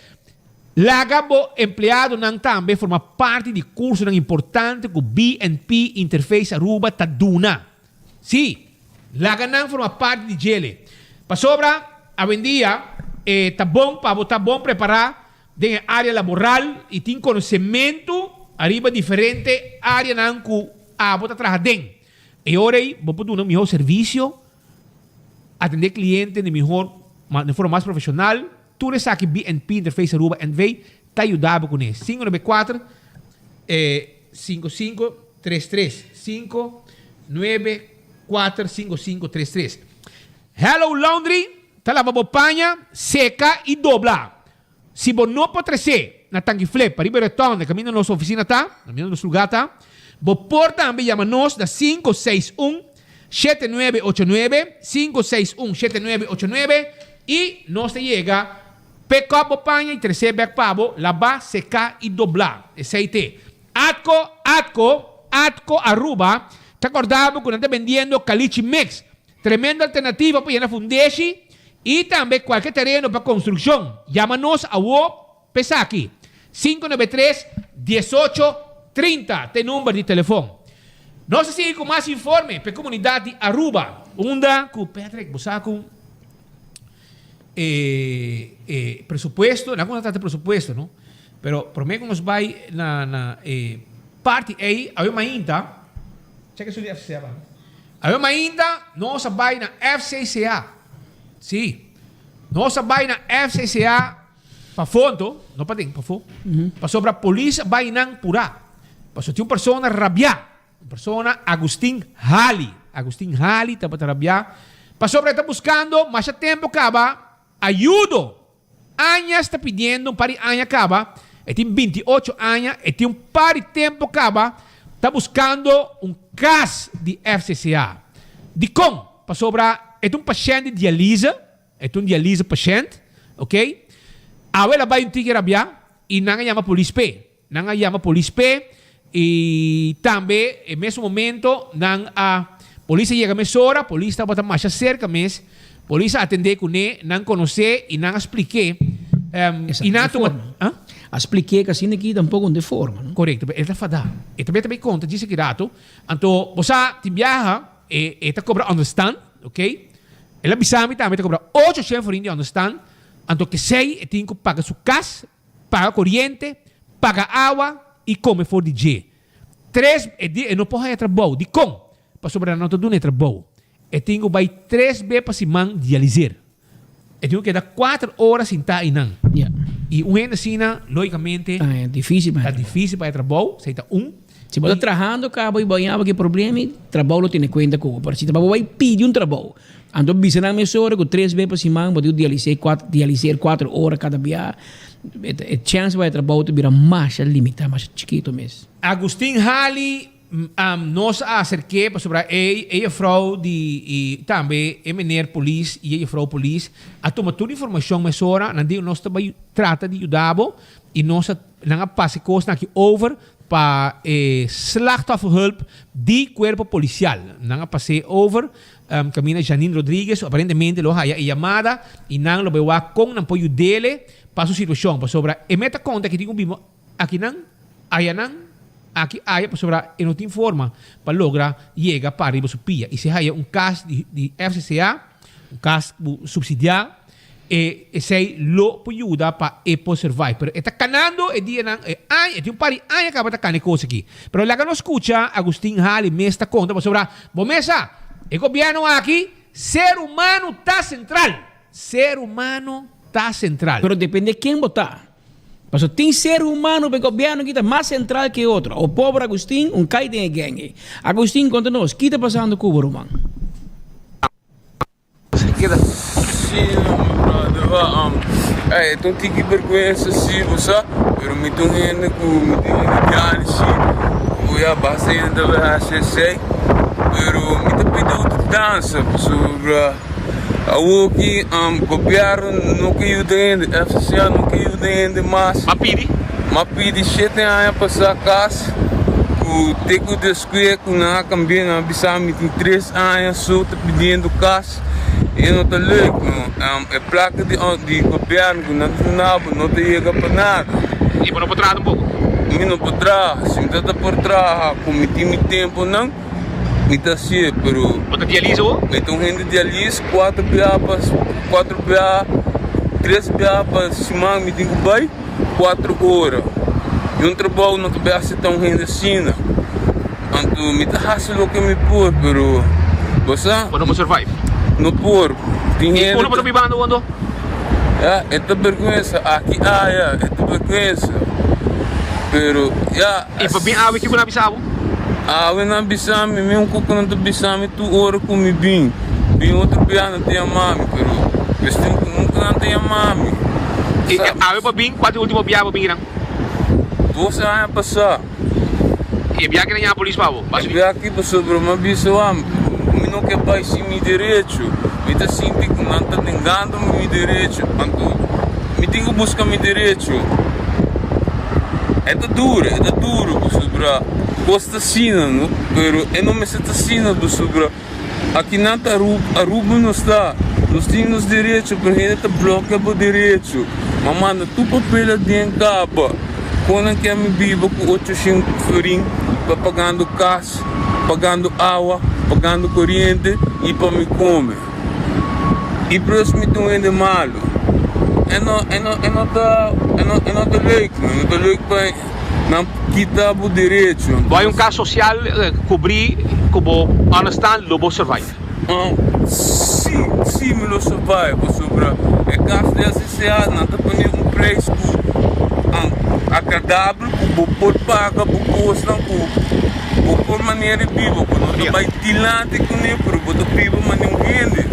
Laga bo empleadonan tambe forma parti di kursonan importante ku BNP Interface Aruba ta duna. Sí, laga nan forma parti di djele. Pasobra awendia e ta bon pa bo ta bon prepará den e área laboral i tin konosementu ariba diferente áreanan ku abo ta traha den. E ora ei bo por duna un mihó servisio, atendé kliente di mihor di forma mas profeshonal. Tur esaki BNP Interface Aruba NV ta yuda bo kuné. 594 5533 594 5533 Hello Laundry ta laba bo paña, seka i dobla. Si bo no por tres'é na Tanki Flip pariba e rotonde kaminda nos ofisina ta, kaminda nos lugá ta, bo por tambe yama nos na 561 7989, 561 7989, i nos ta yega pick up bo paña i tres'é bèk pa bo, labá, seká i doblá. Esei t'e. Atco, Atco, Atco Aruba ta kòrda bo ku nan ta bendiendo Kalichi Mix, tremendo alternativa pa yena fundeshi i tambe kualke tereno pa konstrukshon. Yama nos awo p'esaki, 593 18 30 t'e number di telefon. Nos ta sigui ku mas informe p'e komunidat di Aruba, unda ku Patrick bo sa ku e e presupuesto, nan a trata presupuesto no, pero prome ku nos bai na na e parti ei awe mainta, chek esun di FCCA pa mi, awe mainta nos a bai na FCCA, si, nos a bai na FCCA pafó anto, no paden, pafó, pasobra polis a bai nan purá, pasobra tin un persona rabiá. Un persona, Agustin Hali. Agustin Hali tabata rabiá pasobra e ta buskando masha tempu kaba ayudo. Añas ta pidiendo, un par di aña kaba, e tin 28 aña, e tin un par di tempu kaba ta buskando un kas di FCCA. Dikon? Pasobra e ta un pashènt di dialize, e ta un dialize pashènt, ok. Awe el a bai un tiki rabiá i nan a yama polis p'e. Nan a yama polis p'e y tambe e mesun momento nan a polis a yega mesora, polis tabata masha cerca mes, polis a atende cune, nan conoce y nan a splik'e y nan a tuma. A splik'e cu asina aki tampoco no ta e forma, no? Corecto, pero el ta fada. E ta beta bay conta djis aki rato, anto bo sa tin biaha e e ta cobra understand, ok, el a bisa mi tambe ta cobra ocho shen forin di understand, anto kesey e tin cu paga su cas, Paga koriente, paga awa i kome for di dje. Tres, e di e no por haña trabou. Dikon? Pasobra nan no ta duna e trabou. E tin ku bai tres be pa siman dialiser. E tin ku keda kuater ora sintá einan. I un hende asina, logikamente, Ta difísil pa ta difísil pa haña trabou. Esei ta un. Si bo ta trahando kaba i bo a yama ku e problema i trabou lo tene kuenta ku bo. Pero si ta bo bai pidi un trabou, anto bisa nan mesora ku tres be pa siman bo tin ku dialisé kuater dialiser kuater ora kada bia, e chèns pa bai trabou ta bira masha limitá, masha chikito mes. Agustin Hali, Nos a aserk'é pasobra e e jefrou di i tambe e meneer polis i e jefrou polis a tuma tur informashon mesora, nan di nos ta bai trata di yuda bo i nos a nan a pasa e kosnan aki over pa e slachtofferhulp di cuerpo policial. Nan a pas'é over caminda Janine Rodriguez aparentemente lo haya e yamada y nan lo bay wak con nan por yud'ele pa su situacion pasobra e meta conta ki tin cu biba akinan, ayanan, aki aya pasobra e no tin forma pa logra yega pa riba su pia y si haya un cas di FCCA, un cas cu subsidia. E esei lo por yuda pa e por survive. Pero e ta kanando e dianan, e aña, e tin un par di aña kaba ta kana e kos aki. Pero laga nos skucha Agustin Hali mes ta konta pasobra bo mes sa, e gobièrnu aki, ser humano ta sentral. Ser humano ta sentral. Pero depende ken bo ta. Pasobra tin ser humano pa e gobièrnu aki ta mas sentral ke otro. O pober Agustin, un kai den e gèng ei. Agustin, konta nos, ki ta pasando ku bo ruman? Sí, no, mi brother, wa, um, ey, e ta un tiki bergüensa sí, bo sa, pero mi ta un hende ku mi tin hende grandi sí, ku ya basta hende ta bai hasi esei, pero mi ta pidi otro dansa, pasobra awoki, um, gobierno no ke yuda hende, FCCA no ke yuda hende mas. M'a pidi? M'a pidi shete aña pasá kas, ku te ku Kue ku nan a kambia nan a bisa mi tin tres aña so ta pidiendo kas e no ta leuk no e plaka di di gobierno ku nan ta duna bo no ta yega pa nada. I bo no por traha tampoco? Mi no por traha si mi ta ta por traha ku mi tin mi temponan mi ta hacié pero. Bo ta dialisa bo? Mi ta un hende dialis kuater bia pa kuater bia tres bia pa siman mi tin ku bai. Cuatro ora y un trabou no ta bay acepta un hende asina. Anto mi ta haci loke mi por, pero bo sa. Bo no por survive. No por. Tin hende. Y unda bo ta bibando bo anto? Ya, e ta berguensa aki aya, e ta berguensa. Pero ya. Y pa bin awe kico nan a bisa bo? Awe nan a bisa mi, mi un cuco nan ta bisa mi tur ora cu mi bin. Bin otro bia nan ta yama mi, pero cuestion cu nunca nan ta yama mi. Y awe bo bin, cua ta e ultimo bia bo bin kinan? Dos aña pasa. Y e bia aki nan yama polis pa bo? E bia aki pasobra mi a bisa wak, mi no ke bay sin mi derecho. Mi ta sinti cu nan ta nengando mi mi derecho, anto mi tin cu busca mi derecho. E ta duro, e ta duro pasobra cos ta asina no, pero e no mester ta asina pasobra aki nan ta Aruba, Aruba nos ta, nos tin nos derecho pero hende ta blokia bo derecho. M'a manda tur papel aden caba, con nan kier mi biba cu ocho shen florin pa pagando cas, pagando awa, pagando coriente y pa mi come. Y plus mi ta un hende malo. E no, e no, e no ta, e no, e no ta leuk, no ta leuk pa nan kita bo derecho. Bo hay un cas social cubri cu bo understand lo bo survive? Si, si mi lo survive pasobra e cas di SCCA nan ta pone un prijs cu agradabel cu bo por paga bo cosnan cu Bo por manera di biba, bo no ta bai dilanti kuné, pero bo ta biba manera un hende.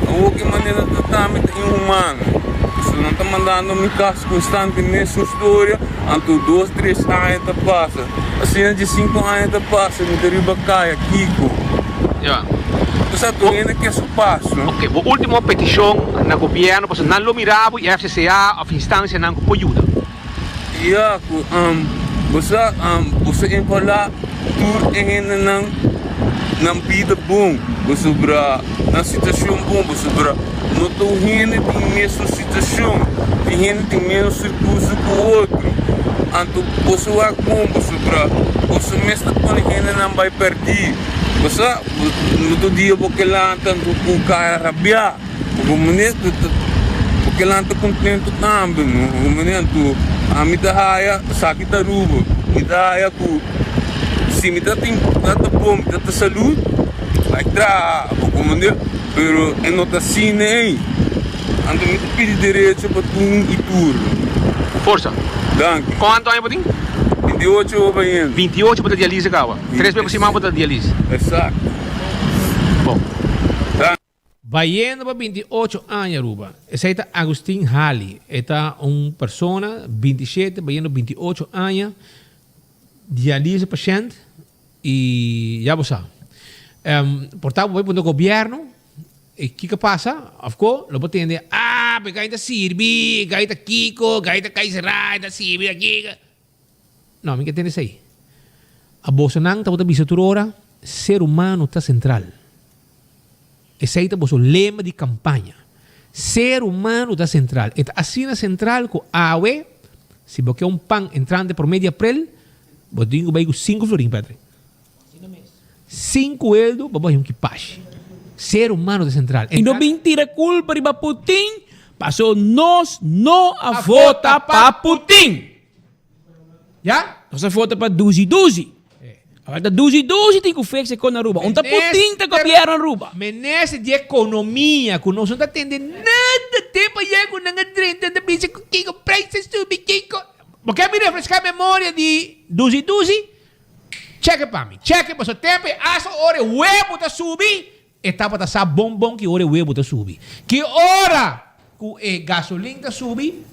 Awor ki manera ta tambe ta inhumano. Pasobra nan ta mandando mi kas konstante mesun storia, anto dos, tres aña ta pasa. Asina dje sinku aña ta pasa, mi ta riba kaya, kiko? Osea, tur hende ke su paso. Ok, bo ultimo petishon na gobièrnu, pasobra nan lo mira bo i FCCA òf instansianan ku por yuda. Ya ku bo sa bo sa envolá tur e hendenan nan bida bon, pasobra nan situashon bon, pasobra no tur hende tin mesun situashon, tin hende tin menos rekurso ku otro. Anto boso wak bon pasobra boso mes ta pone hendenan bai pèrdí. Bo sa no tur dia bo ke lanta anto ku kara rabiá. Bo manera ta bo ke lanta contento tambe no bo manera anto ami ta haya esaki ta Aruba mi ta haya ku si mi ta tin ta ta bon mi ta ta salud bai traha bo comprende pero e no ta asina ei anto mi ta pidi derecho pa tur i tur. Forsa. Danki. Cuanto aña bo tin? 28 bo bayendo. 28 bo ta dialise caba. Tres bes pa siman bo ta dialise. Exacto. Bon. Danki. Bayendo pa 28 aña Aruba. Esey ta Agustin Hali. E ta un persona 27 bayendo 28 aña, dialyse pashent y ya bo sa. Por ta bo bay puntra gobierno y kico a pasa of co lo bo tende ah pero e gay ta sirbi, e gay ta kico, e gay ta cay sera, e ta sirbi ta kico. No, mi ke tende esey. A bosonan tabata bisa tur ora ser humano ta central. Esei ta boso lema di kampaña. Ser humano ta sentral. E ta asina sentral ku awe, si bo ke un pan entrante promé di aprel, bo tin ku bai ku sinku florin, Patrick. Sinku eldo pa bo haña un kipashi. Ser humano ta sentral. I no bin tira kulpa riba Putin. Paso nos no a vota pa Putin. Ya? Nos a vota pa Duzi Duzi. Awor ta Duzi Duzi tin ku fix e kon Aruba. Un ta Putin ta gobierno Aruba. Minister di Economia ku nos no ta tende nada tempo ayer ku nan a drenta nan ta bisa ku kiko prijs a subi kiko. Bo ke mi refresca memoria di Duzi Duzi? Check e pa mi. Check e pasobra tempo e hasta ora e webo ta subi E tabata sa bon bon ki ora e webu ta subi. Ki ora ku e gasolin ta subi,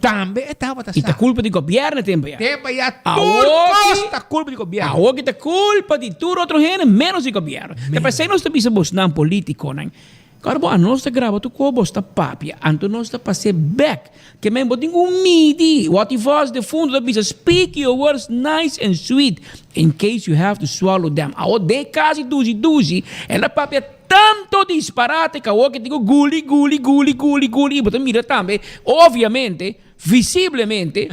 tambe e tabata sa. I ta kulpa di gobièrnu e tempu ya. Tempu ya tur kos ta kulpa di gobièrnu. Awor ki ta kulpa di tur otro hende ménos di gobièrnu. Ta p'esei nos ta bisa bosnan politikonan, Kòrda bo anos ta graba tur kos bos ta papia, anto nos ta pas'é bèk. Ke men bo tin ku midi. Wòt i vòs defuntu ta bisa, Speak your words nice and sweet, in case you have to swallow them. Awor den kasi dushi dushi, el a papia tanto disparate ku awor ke tin ku guli guli guli guli guli i bo ta mira tambe, obviamente, visiblemente,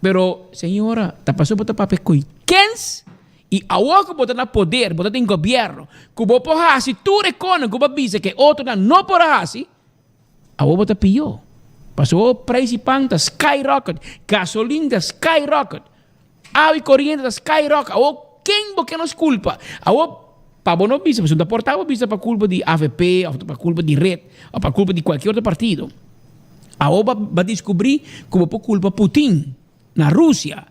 pero señora, ta pasobra bo ta papia ku kens? I awor ku bo ta na poder, bo ta den gobièrnu, ku bo por hasi tur e konan ku bo a bisa ku e otronan no por a hasi, awor bo ta pió. Pasobra awor preis di pan ta skyrocket, gasolin ta skyrocket, awa i koriente ta skyrocket. Awor ken bo ke nos kulpa? Awor pa bo no bisa, pasobra no ta por ta bo bisa pa kulpa di avp òf pa kulpa di red òf pa kulpa di kualkier otro partido. Awor bo a diskubrí ku bo por kulpa Putin. Na Rusia,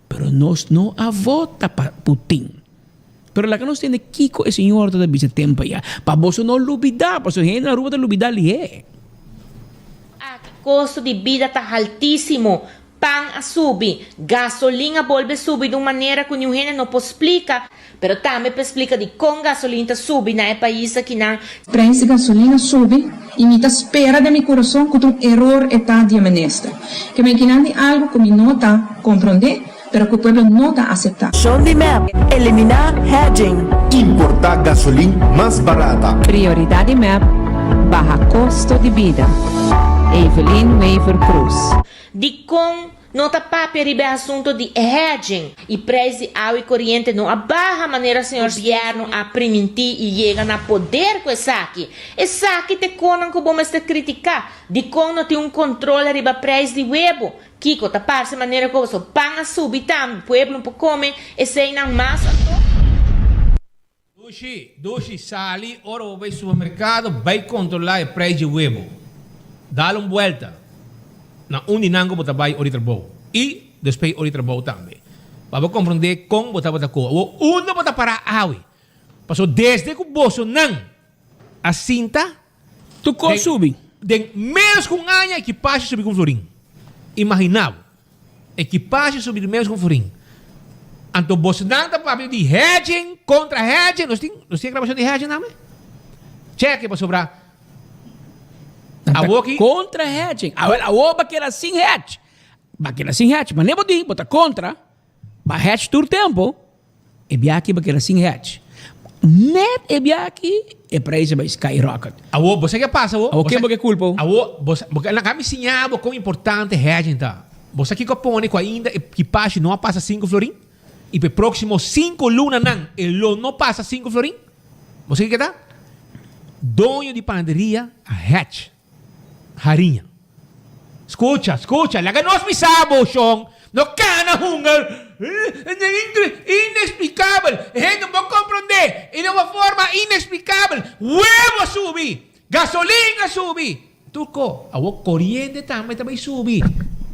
pero nos no a vota pa Putin. Pero laga nos tende kiko e señor ta ta bisa tempo ya, pa boso no lubida, pasobra hende na Aruba ta lubida lihé. Aki kosto di bida ta haltísimo, pan a subi, gasolin a bolbe subi di un manera ku niun hende no por splika. Pero tambe pa splika di kon gasolin ta subi na e pais akinan. Prijs di gasolin a subi y mi ta spera den mi curason cu ta un eror e ta di e minister. Ke men kinan di algo cu mi no ta compronde, pero cu pueblo no ta acepta. Shon di mep, Elimina hedging. Importa gasolin mas barata. Prioridad di mep, Baha costo di bida. Evelyn Wever Croes. Dikon No ta papia riba e asunto di hedging y prijs di awa y coriente no a baha manera señor Gobierno a priminti y yega na poder cu esaki. Esaki t'e conan cu bo mester critica. Dicon no tin un control riba prijs di webo? Kico ta parce manera cu so pan a subi tambe, pueblo no por come eseynan mas anto? Dushi, dushi, sali ora bo bai supermercado bai controla e prijs di webo. Dal un buelta na un di nan cu bo ta bai ora di trabou y despues ora di trabou tambe pa bo comprende con bo tabata coba. Awor unda bo ta para awe? Pasobra desde cu bosonan a sinta Tur cos subi. Den menos cu un aña ekipashi subi cu un florin. Imagina bo. Ekipashi subi den menos cu un florin. Anto bosnan ta papia di hedging contra hedging. Nos tin nos tin e grabacion di hedging tambe? Cheque pasobra awoki. Contra hedging. Awel awo ba keda sin hedge. Ba keda sin hedge. Mane bo di bo ta contra. Ba hedge tur tempo. E biaha aki bo keda sin hedge. Net e biaha aki e prijs a bai skyrocket. Awor, bo sa ke pasa awor? Awor ken bo ke kulpa? Awor, bo sa, bo ke laga mi siña bo kon importante hedging ta. Bo sa kiko a pone ku ainda e kipashi no a pasa sinku florin? I pa e próksimo sinku lunanan e lo no pasa sinku florin? Bo sa kiko ta? Doño di panaderia a hedge. Hariña. Scucha, scucha, laga nos bisa bo, shon. No cana hunga inexplicabel. E hende no por comprende. E na un forma inexplicabel. Huevo a subi, gasolin a subi. Tur co. Awor coriente tambe ta bay subi.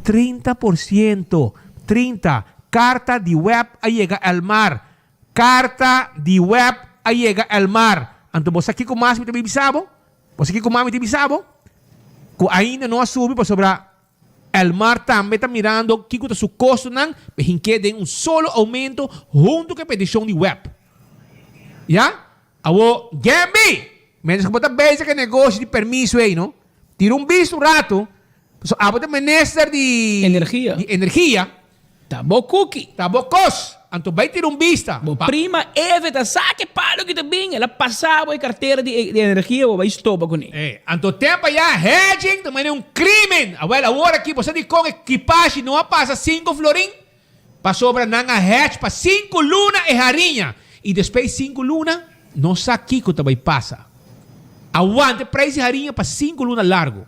30%, 30, carta di web a yega Elmar. Carta di web a yega Elmar. Anto bo sa kico mas mi ta bay bisa bo? Bo sa kiko mami ta bisa bo? Ku ainda no a subi pasobra Elmar tambe ta mirando kiko ta su kostonan pa hink'é den un solo oumento huntu ku e petishon di web. Ya? Awor, Gembi! Mientras ku bo ta bezig ku e negoshi di permiso ei, no? Tira un bista un ratu, pasobra abo ta minister di Energia. di energia. Ta bo kuki. Ta bo kos. Anto bai tira un bista. Bo prima Eve ta sa ke palo ki ta bin. El a pasa bo e kartera di di energia bo bai stoba kuné. E, anto tempo aya hedging ta manera un krimen. Awel awor aki bo sa dikon e kipashi no a pasa sinku florin? Pasobra nan a hedge pa sinku luna e hariña i despues sinku luna no sa kiko ta bai pasa. Awante prijs di hariña pa sinku luna largo.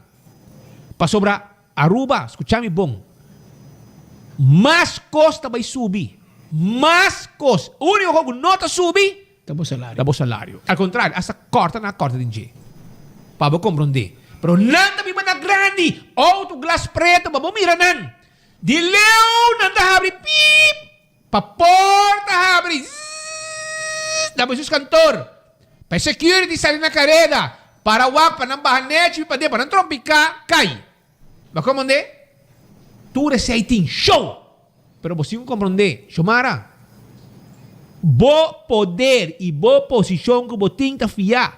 Pasobra Aruba, skucha mi bon, mas kos ta bai subi, mas kos. Úniko kos ku no ta subi Ta bo salario. Ta bo salario. Al kontrario, asta kòrta nan a kòrta den dje. Pa bo komprondé. Pero nan ta biba na grandi, outo glas preto, pa bo mira nan. Di leu nan ta habri piip, pa porta habri zzzz, na bo sus kantor. Pa e security sali na kareda, para wak pa nan baha nèchi pa den, pa nan trompiká, kai. Bo a komprondé? Tur esei tin show! Pero bo sin komprondé, Xiomara, bo poder i bo posishon ku bo tin ta fiá.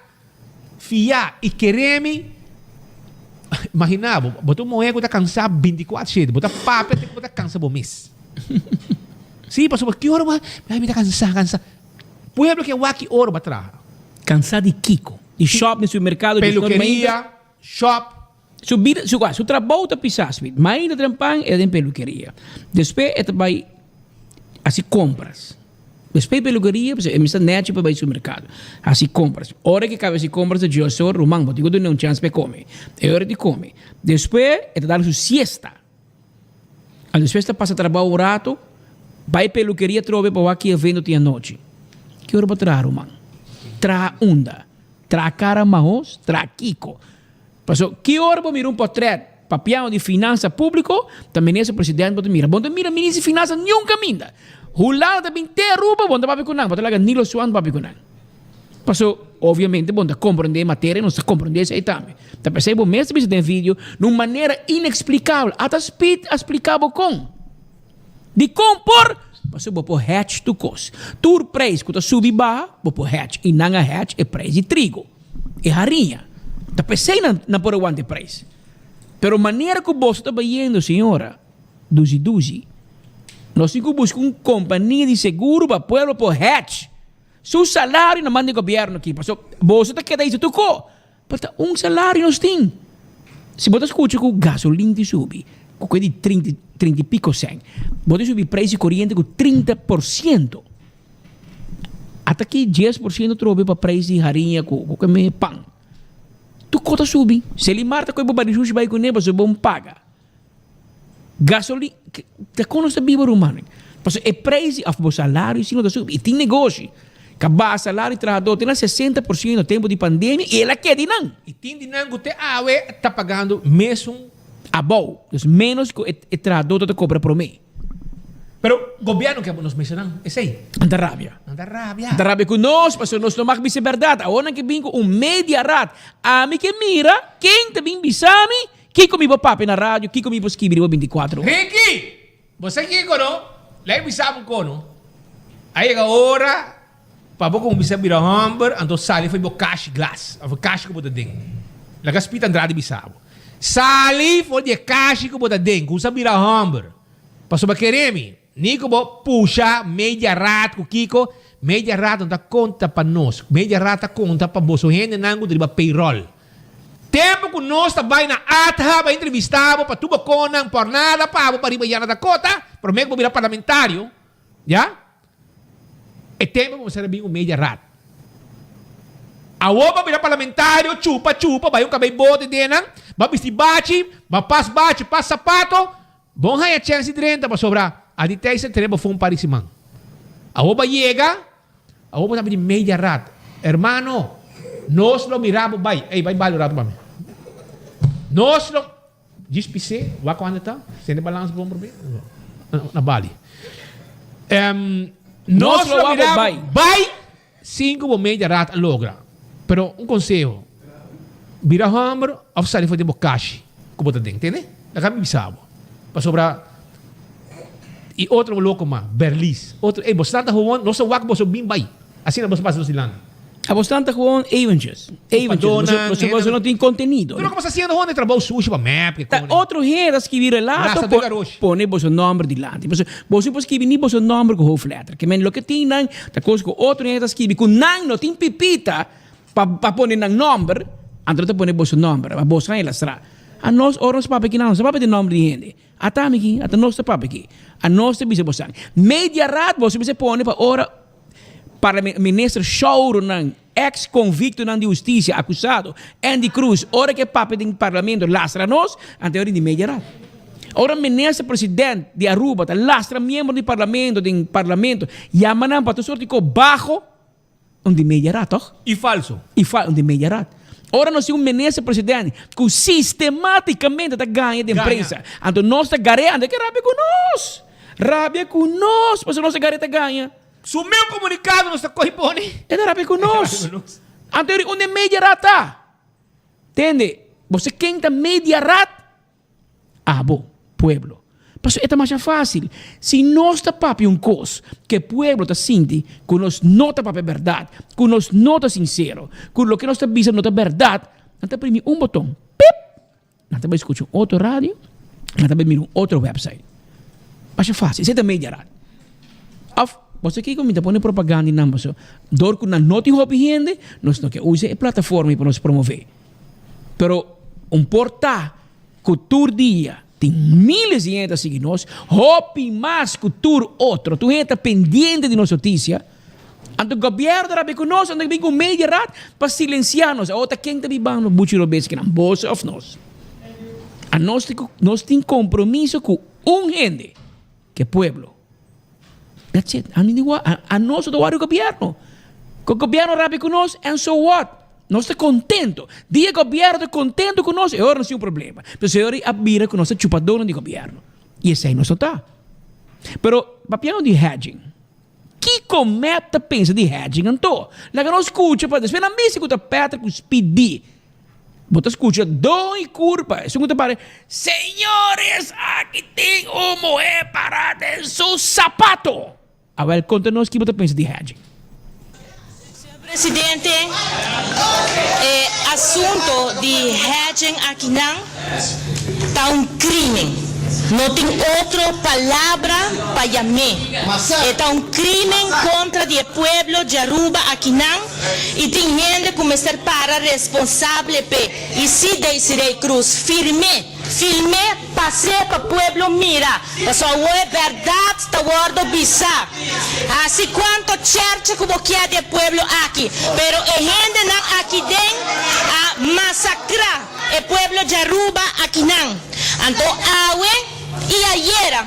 Fiá i kere mi. Imaginá bo, bo ta un muhé ku ta kansá bintikuater shete, bo ta papia te ku bo ta kansa bo mes. Sí, pasobra ki ora bo, ay mi ta kansá, kansá. Pueblo ke wak ki ora bo a traha. Kansá di kiko? Di shop, di supermerkado, di Pelukeria, shop. Su bida, su, su trabou ta pisá Smit. Mainta trempan e ta den pelukeria. Despues e ta bai hasi kompras. Despues pelukeria, pues e mester nèchi pa bai supermerkado. Hasi kompras. Ora ke kaba hasi kompras ta djos ora, ruman, bo tin ku duna un chans pa e kome. E ora di kome. Despues e ta dal su siesta. A Despues ta pasa trabou un rato, bai pelukeria atrobe pa wak ki evento tin anochi. Ki ora bo traha, ruman? Traha unda? Traha kara mahos? Traha kiko? Paso, ki ora bo mira un potret papiando di finansa publico, ta minister president bo ta mira. Bo no ta mira minister di finansa niun caminda. Hulanda ta bin te Aruba, bo no ta papia cu nan, bo ta laga Nilo Swan papia cu nan. Paso, obviamente bo no ta comprende e materia, nos ta comprende esey tambe. Ta pesey bo mes ta bisa den video, na un manera inexplicabel. Ata Speed a splica bo con. Dikon por? Pasobra bo por hedge tur kos. Tur prijs ku ta subi baha, bo por hedge. I nan a hedge e prijs di trigo, e hariña. Ta p'esei nan nan por a wanta e prijs. Pero manera ku boso ta bayendo, señora, duzi duzi, nos tin ku buska un kompania di seguro pa pueblo por hedge su salario na man di gobièrnu aki. Pasobra boso ta keda hisa tur ko. Pero ta un salario nos tin. Si bo ta scucha cu gasolin tin subi cu ke di trinta trinta y pico cent, bo tin subi prijs di coriente cu 30%. Ata ki 10% trobe pa prijs di hariña cu cu ke pan. Tur cos ta subi. Selimar ta coge bo bari sushi bay cune pasobra bo paga. Gasolin, ta kon nos ta biba rumannan? Pasobra e prijs di of bo salario si no ta subi. I tin negoshi ka baha salario di trahador te na 60% tempu di pandemia i el a keda di nan. I tin di nan ku te awe ta pagando mesun. Abou, dus menos ku e trahador ta kobra promé. Pero gobierno ke nos mester nan esei. Nan ta rabia. Nan ta rabia. Nan ta rabia ku nos pasobra nos no mag bisa e bèrdat. Awor nan ke bin ku un media raad. Ami ke mira ken ta bin bisa mi Kiko mi por papia na radio, kiko mi por skibi riba binticuatro ora? Ricky! Bo sa kiko no? Lei bisa bo kono. A yega ora pa bo kuminsá bira hòmber, anto sali for di bo kashi glas òf e kashi ku bo ta den. Laga Speed Andrade bisa bo. Sali for di e kashi ku bo ta den, kuminsá bira hòmber. Pasobra kere mi, ni ku bo pusha media raad ku kiko, media raad no ta konta pa nos. Media raad ta konta pa boso hendenan ku ta riba payroll. Tempu ku nos ta bai na ATHA bai entrevistá bo pa tur bo konnan por nada pa bo pa riba Yana Dakota, promé ku bo bira parlamentario, ya, e tempu bo mester a bin ku media raad. Awor bo bira parlamentario, chupa chupa, bai un kabei bote den nan, bo a bisti bachi, bo a pas bachi, pas sapato, Bon haña chèns di drenta pasobra a di Thijs a tere bo for un par di siman. Awor bo a yega, awor bo ta pidi media rat. Hermano, nos lo mira bo bai. Ey, bai bali un rato pa mi. Nos lo. Djis pis'é, wak kuantu ta? Sende balans bon probe? Na bali. Nos lo mira bo bai sin ku bo media rat a logra. Pero un konseho, bira hòmber òf sali for di bo kashi ku bo ta den, tende? Laga mi bisa bo. Pasobra i otro loko mas, Berlies, otro, ey, boso tanta gewoon, nos a wak boso bin bai. Asina boso pasa nos dilanti. A boso tanta gewoon eventjes, eventjes. Boso, boso no tin kontenido. Tur loke boso hasiendo gewoon e trabou sushi pa mep, ke Ta kone. otro hende ta skibi relato, Rasta den garoshi. pone boso nòmber dilanti. Boso, boso por skibi ni boso nòmber ku hoofdletter. Ke men loke tin nan ta kos ku otro hende ta skibi ku nan no tin pipita pa pa pone nan nòmber, anto nan ta pone boso nòmber, pa boso haña lastra. Anos ora nos papia kinan, nos no papia den nòmber di hende. Ata ami ki, ata nos ta papia ki. Anos ta bisa bosan. Media raad boso mester pone pa ora Parla minister showrunan. ex convictonan di husticia acusado Endy Croes ora cu e papia den parlamento lastra nos, anto e ora di media raad. Ora minister president di Aruba ta lastra miembro di parlamento den parlamento yama nan pa tur soort di cos baho, Un di media raad, toch? Y falso. Y fal, un di media raad. Ora nos tin un minister president cu sistematicamente ta gaña den prensa, anto nos ta garea, anto e ke rabia cu nos. Rabia cu nos, pasobra nos ta garea ta gaña. Su meu comunicado nos ta coge pone. E ta rabia cu nos. Anto un di media raad ta. Tende, bo sa ken ta media raad? Abo, pueblo. Pasobra e ta masha fácil. Si nos ta papia un kos ku e pueblo ta sinti ku nos no ta papia bèrdat, ku nos no ta sinsero, ku loke nos ta bisa no ta bèrdat, nan ta primi un boton, pip! Nan ta bai skucha un otro radio, nan ta bai mira un otro website. Masha fácil. Esei ta media raad. Òf, bo sa kiko mi ta pone propaganda di nan pasobra dor ku nan no tin hopi hende, nos no ke usa e plataforma ei pa nos promové. Pero un por ta ku tur dia tin miles di hende ta sigui nos, hopi mas ku tur otro, tur hende ta pendiente di nos notisia. Anto gobièrnu ta rabia ku nos, anto bin ku media raad pa silensiá nos. Awor ta ken ta bibando buchi robes kinan, boso òf nos? Anos tin ku nos tin kompromiso ku un hende, ku e pueblo. That's it. Ami di wak, anos no ta wak di gobièrnu. Ku gobièrnu rabia ku nos, and so what? Nos ta contento. Dia gobierno ta contento cu nos, e ora nos tin un problema. Pero si e ora a bira cu nos ta chupadornan di gobierno. Y esey nos no ta. Pero, papiando di hedging, kico mep ta pensa di hedging anto? Laga nos scucha pa despues nan bisa cu ta Patrick cu Speedy. Bo ta scucha doy curpa, esun cu ta para, Señores, aki tin un muher para den su zapato! Awel, konta nos ki bo ta pensa di hedging. Señor Presidente, e asunto di hedging akinan ta un crimen. No tin otro palabra pa yam'é. E ta un crimen contra di e pueblo di Aruba akinan y tin hende cu mester para responsable p'e. Y si Desiree Croes firm'é. Film'é, pas'é pa pueblo mira, pasobra awor e bèrdat ta wòrdu bisá. Hasi kuanto chèrcha ku bo kier di e pueblo aki, pero e hendenan aki den a masakrá e pueblo di Aruba akinan. Anto awe i ayera.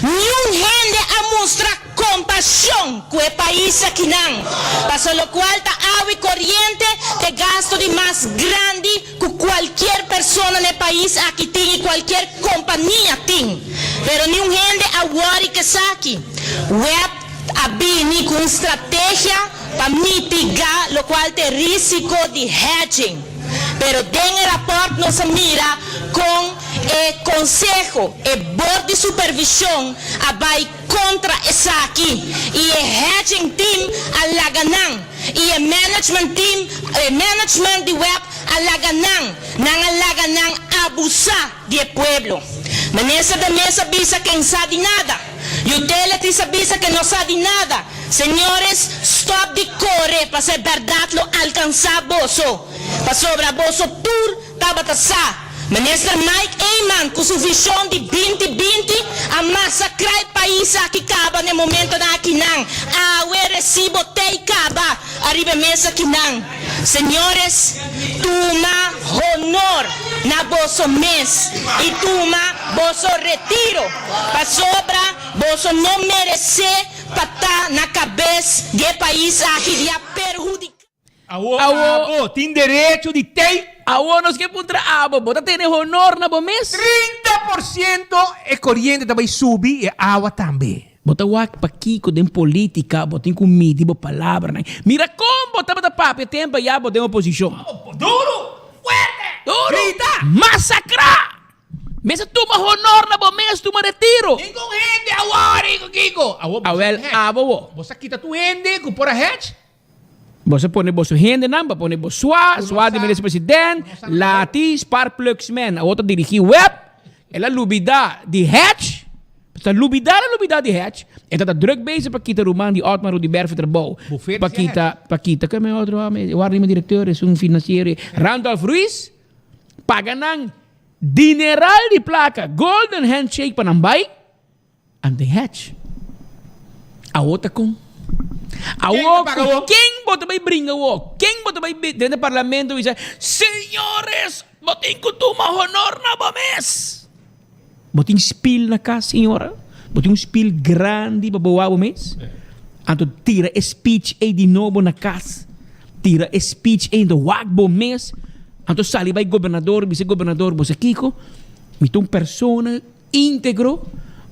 Niun hende a mustra kompashon ku e pais akinan, paso lokual ta awa i koriente ta e gasto di mas grandi ku kualkier persona na e pais aki tin i kualkier kompania tin. Pero niun hende a wòri ku esaki. Web a bini ku un strategia pa mitigá lokual ta e risiko di hedging. Pero den e rapòrt nos a mira kon E konseho, e bord di supervishon a bai kontra esaki i e hedging team a laga nan i e management team, e management di web a laga nan, nan a laga nan abusá di e pueblo. Minister de Meza a bisa ke n'sa di nada. Utilities a bisa ke no sa di nada. Señores, stop di kore pasobra e bèrdat lo alkansá boso, pasobra boso tur tabata sa. Minister Mike Eman cu su vision di binti binti a masacra e pais aki caba n'e momentonan akinan. Awe recibo tey caba ariba e mesa akinan. Señores, tuma honor na boso mes y tuma boso retiro pasobra boso no merece pa ta na cabes di e pais aki di a perhudica. Awor abo tin derecho di tei. Awor nos ke puntra abo, bo ta tene honor na bo mes? 30% e koriente ta bai subi i e awa tambe. Bo ta wak pakiko den politica bo tin ku midi bo palabranan. Mira kon bo tabata papia tempo ya bo den oposishon. Duru! Fuerte! Duru! Grita! Masakrá! Mester tuma honor na bo mes, tuma retiro. Ningun hende a wòri ku kiko. Awor bo Awel abo bo. Bo sa kita tur hende ku por a hèch. Boso pone boso hendenan pa pone bo swa, swa di minister president, lati, sparplugsman, awor ta dirigi web, el a lubida di hedge, ta lubida el a lubida di hedge, e ta ta druk bezig pa kita ruman di Otmar Oduber for trabou, pa kita, pa kita, ken e otro hòmber, e warda directeur, esun financiero, Randolph Ruiz, paga nan dineral di plaka, golden handshake pa nan bai. Ante hedge. Awor ta kon. Awor ku ken bo ta bai bringa awor? Ken bo ta bai den e parlamento bisa, Señores, bo tin ku tuma honor na bo mes. Bo tin spil na kas, señora? Bo tin un spil grandi pa bo wak bo mes? Anto tira e speech ei di nobo na kas. Tira e speech ei anto wak bo mes. Anto sali bai gobernador, bisa gobernador, bo sa kiko? Mi ta un persona íntegro,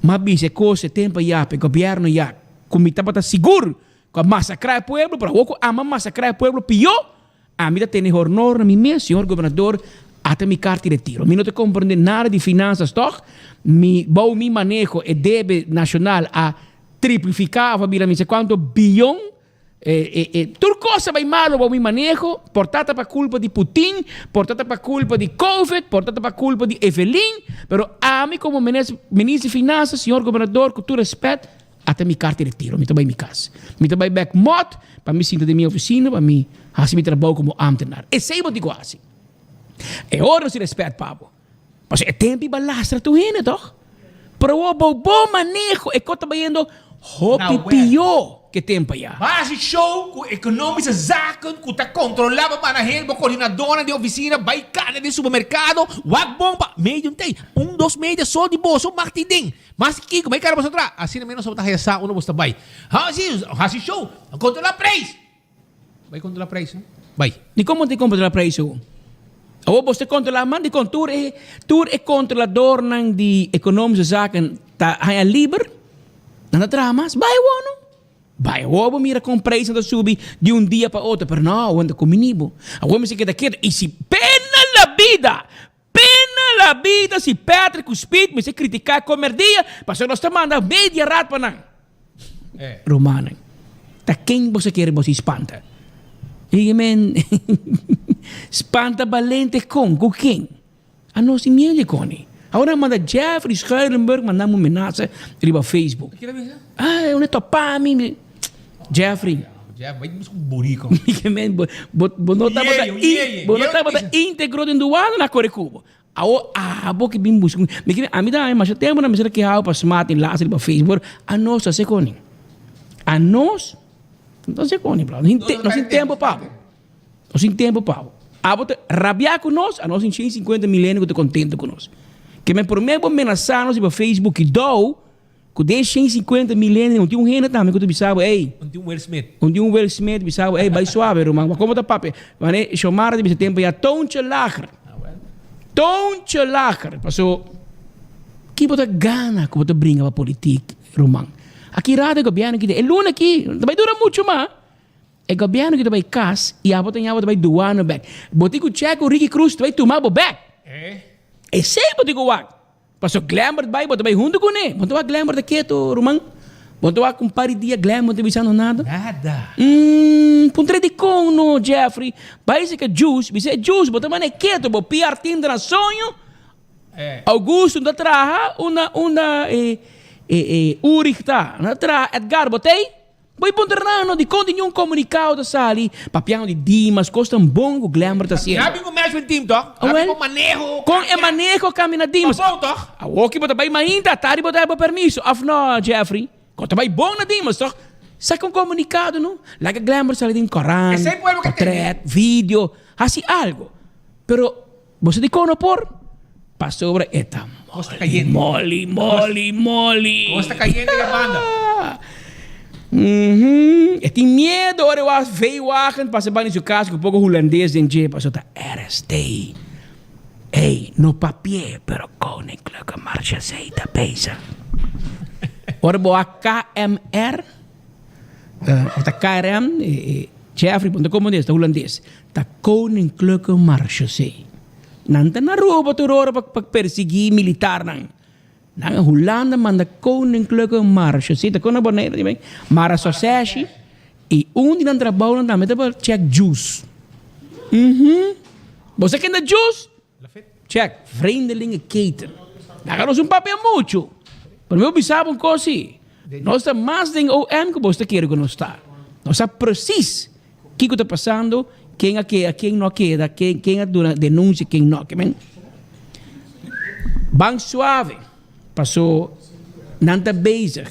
m'a bisa e kos e tempo ya pa e gobierno ya ku mi tabata sigur ku a masakrá e pueblo, pero awor ku ami a masakrá e pueblo pió, Ami ta tene hornor na mi mes, señor gobernador, ata mi karta di retiro. Mi no ta komprende nada di finansas tòg. Mi, bou mi maneho e debe nashonal a triplifiká òf a bira mi sa kuantu biyon. E, e, e, tur kos a bai malo bou mi maneho. Por ta ta pa kulpa di Putin, por ta ta pa kulpa di Covid, por ta ta pa kulpa di Evelyn. Pero ami komo minister di finansas, señor gobernador, ku tur rèspèt, Ata mi karta di retiro, mi ta bai mi kas. Mi ta bai bek mòt pa mi sinta den mi ofisina pa mi hasi mi trabou komo ámtenar. Esei bo tin ku hasi. E ora nos tin rèspèt pa bo. Pasobra e tempu i balastra tur hende tòg. Pero awor bo bon maneho e kos ta bayendo hopi pió ke tempu ayá. Bo hasi show ku economische zaken ku ta kontrolá bo manda hende bo koordinadónan di ofisina bai kanda den supermerkado wak bon pa medio tei un dos media so di boso mag tin den Mas kiko, bai kara boso tra. Asina menos bo ta haya sa unda bo sta bai. Hasi, hasi show, kontrola prijs. Bai kontrola prijs, no? Bai. Di kon bo ta kontrola prijs awo? Awo bo ta kontrola man di kon tur e tur e kontroladornan di economische zaken ta haya liber? Nan ta traha mas? Bai awo no. Bai awo bo mira kon prijsnan ta subi di un dia pa otro. Pero no, awo nan ta kumini bo. Awo mester keda ketu. I si pena la bida Pena la bida si Patrick ku Speed mester kritiká e komerdia pasobra nos ta manda media raad pa nan. Rumannan, ta ken boso kere boso spanta? Diga men, spanta balente kon? Ku ken? Anos tin miedu di koni. Awor nan manda Jeffrey Schuilenburg manda mi un menasa riba Facebook. Ah, un e topa mi. Jeffrey. Jeff, bai busca un burico. Men, bo, bo no tabata, in, bo no tabata íntegro den douane na kore kubo. Awo, abo ki bin busca. Mi ki, ami ta masha tempo na mi sera kehao pa smart in laatste riba Facebook. Anos ta se koni. Anos no se koni, bro. No sin tempo pa bo. No sin tempo pa bo. Abo ta rabia ku nos, anos tin 150 mil hende ku ta kontento ku nos. Ke men prome bo menasa nos riba Facebook ki dou, Ku den 150 mil hende, un tin un hende tambe ku ta bisa bo, ey. Un tin un Will Smith. Un tin un Will Smith bisa bo, ey, bai suave ruman. Ma komo ta papia? Mane Xiomara ta bisa tempo ya, toontje lager. Toontje lager. Paso, ki bo ta gana ku bo ta bringa pa politik, ruman? Aki rato e gobièrnu kita, e luna aki, no ta bai dura muchu mas. E gobièrnu kita bai kas i abo ta ña bo ta bai duano bèk. Bo tin ku chèk ku Ricky Cruz ta bai tuma bo bèk. Esei bo tin ku wak. Paso Glembert bai, bo ta bai huntu kuné. Bo no ta wak Glembert ta ketu, ruman. Bo no ta wak un par di dia Glembert no ta bisa no nada. Nada. Umm, puntra dikon no, Jeffrey. Bai seka Juice, bisa e Juice, bo ta manda e ketu, bo PR team ta na soño. Augusto no ta traha unda unda e e e Ulrich ta. No ta traha, Edgar, bo ta ei? Bo i puntra nan no dikon tin un komunikado ta sali papiando di Dimas, kos tan bon ku Glenber ta hasiendo. Ya bin ku management team tòg? Ya bin ku maneho. Kon e maneho kambia na Dimas? Pa bon tòg? Awoki bo ta bai mainta, atari bo ta heba permiso, òf no Jeffrey? Kon ta bai bon na Dimas tòg? Saka un komunikado no. Laga Glenber sali den korant, portret, video, hasi algo. Pero bo sa dikon no por? Pasobra e ta moli, moli, moli, moli. Kos ta kayente den banda. E tin miedo ora e wak veewagen pasa banda di su kas ku poko hulandes den dje pasobra ta RST. Ey, no papi'é, pero Koninklijke Marechaussee ta bezig. Ora bo wak KMR, of ta KRM, Jeffrey, bo no ta komprendé, ta hulandes. Ta Koninklijke Marechaussee. Nan ta na Aruba tur ora pa persiguí militarnan. Nan a Hulanda manda Koninklijke Marechaussee, ta kon na Bonaire también, Marechaussee, i un di nan trabounan tambe ta pa check juice. Uhum. Bo sa ken ta juice? Check, vreemdelingeketen. Laga nos un papia muchu. Pero mi por bisa bo un kos si. Nos ta mas den OM ku bo ta kere ku nos ta. Nos sa precies Kiko ta pasando, ken a keda, ken no a keda, ken ken a duna denunsia, ken no. Ke men ban suave, paso nan ta bezig.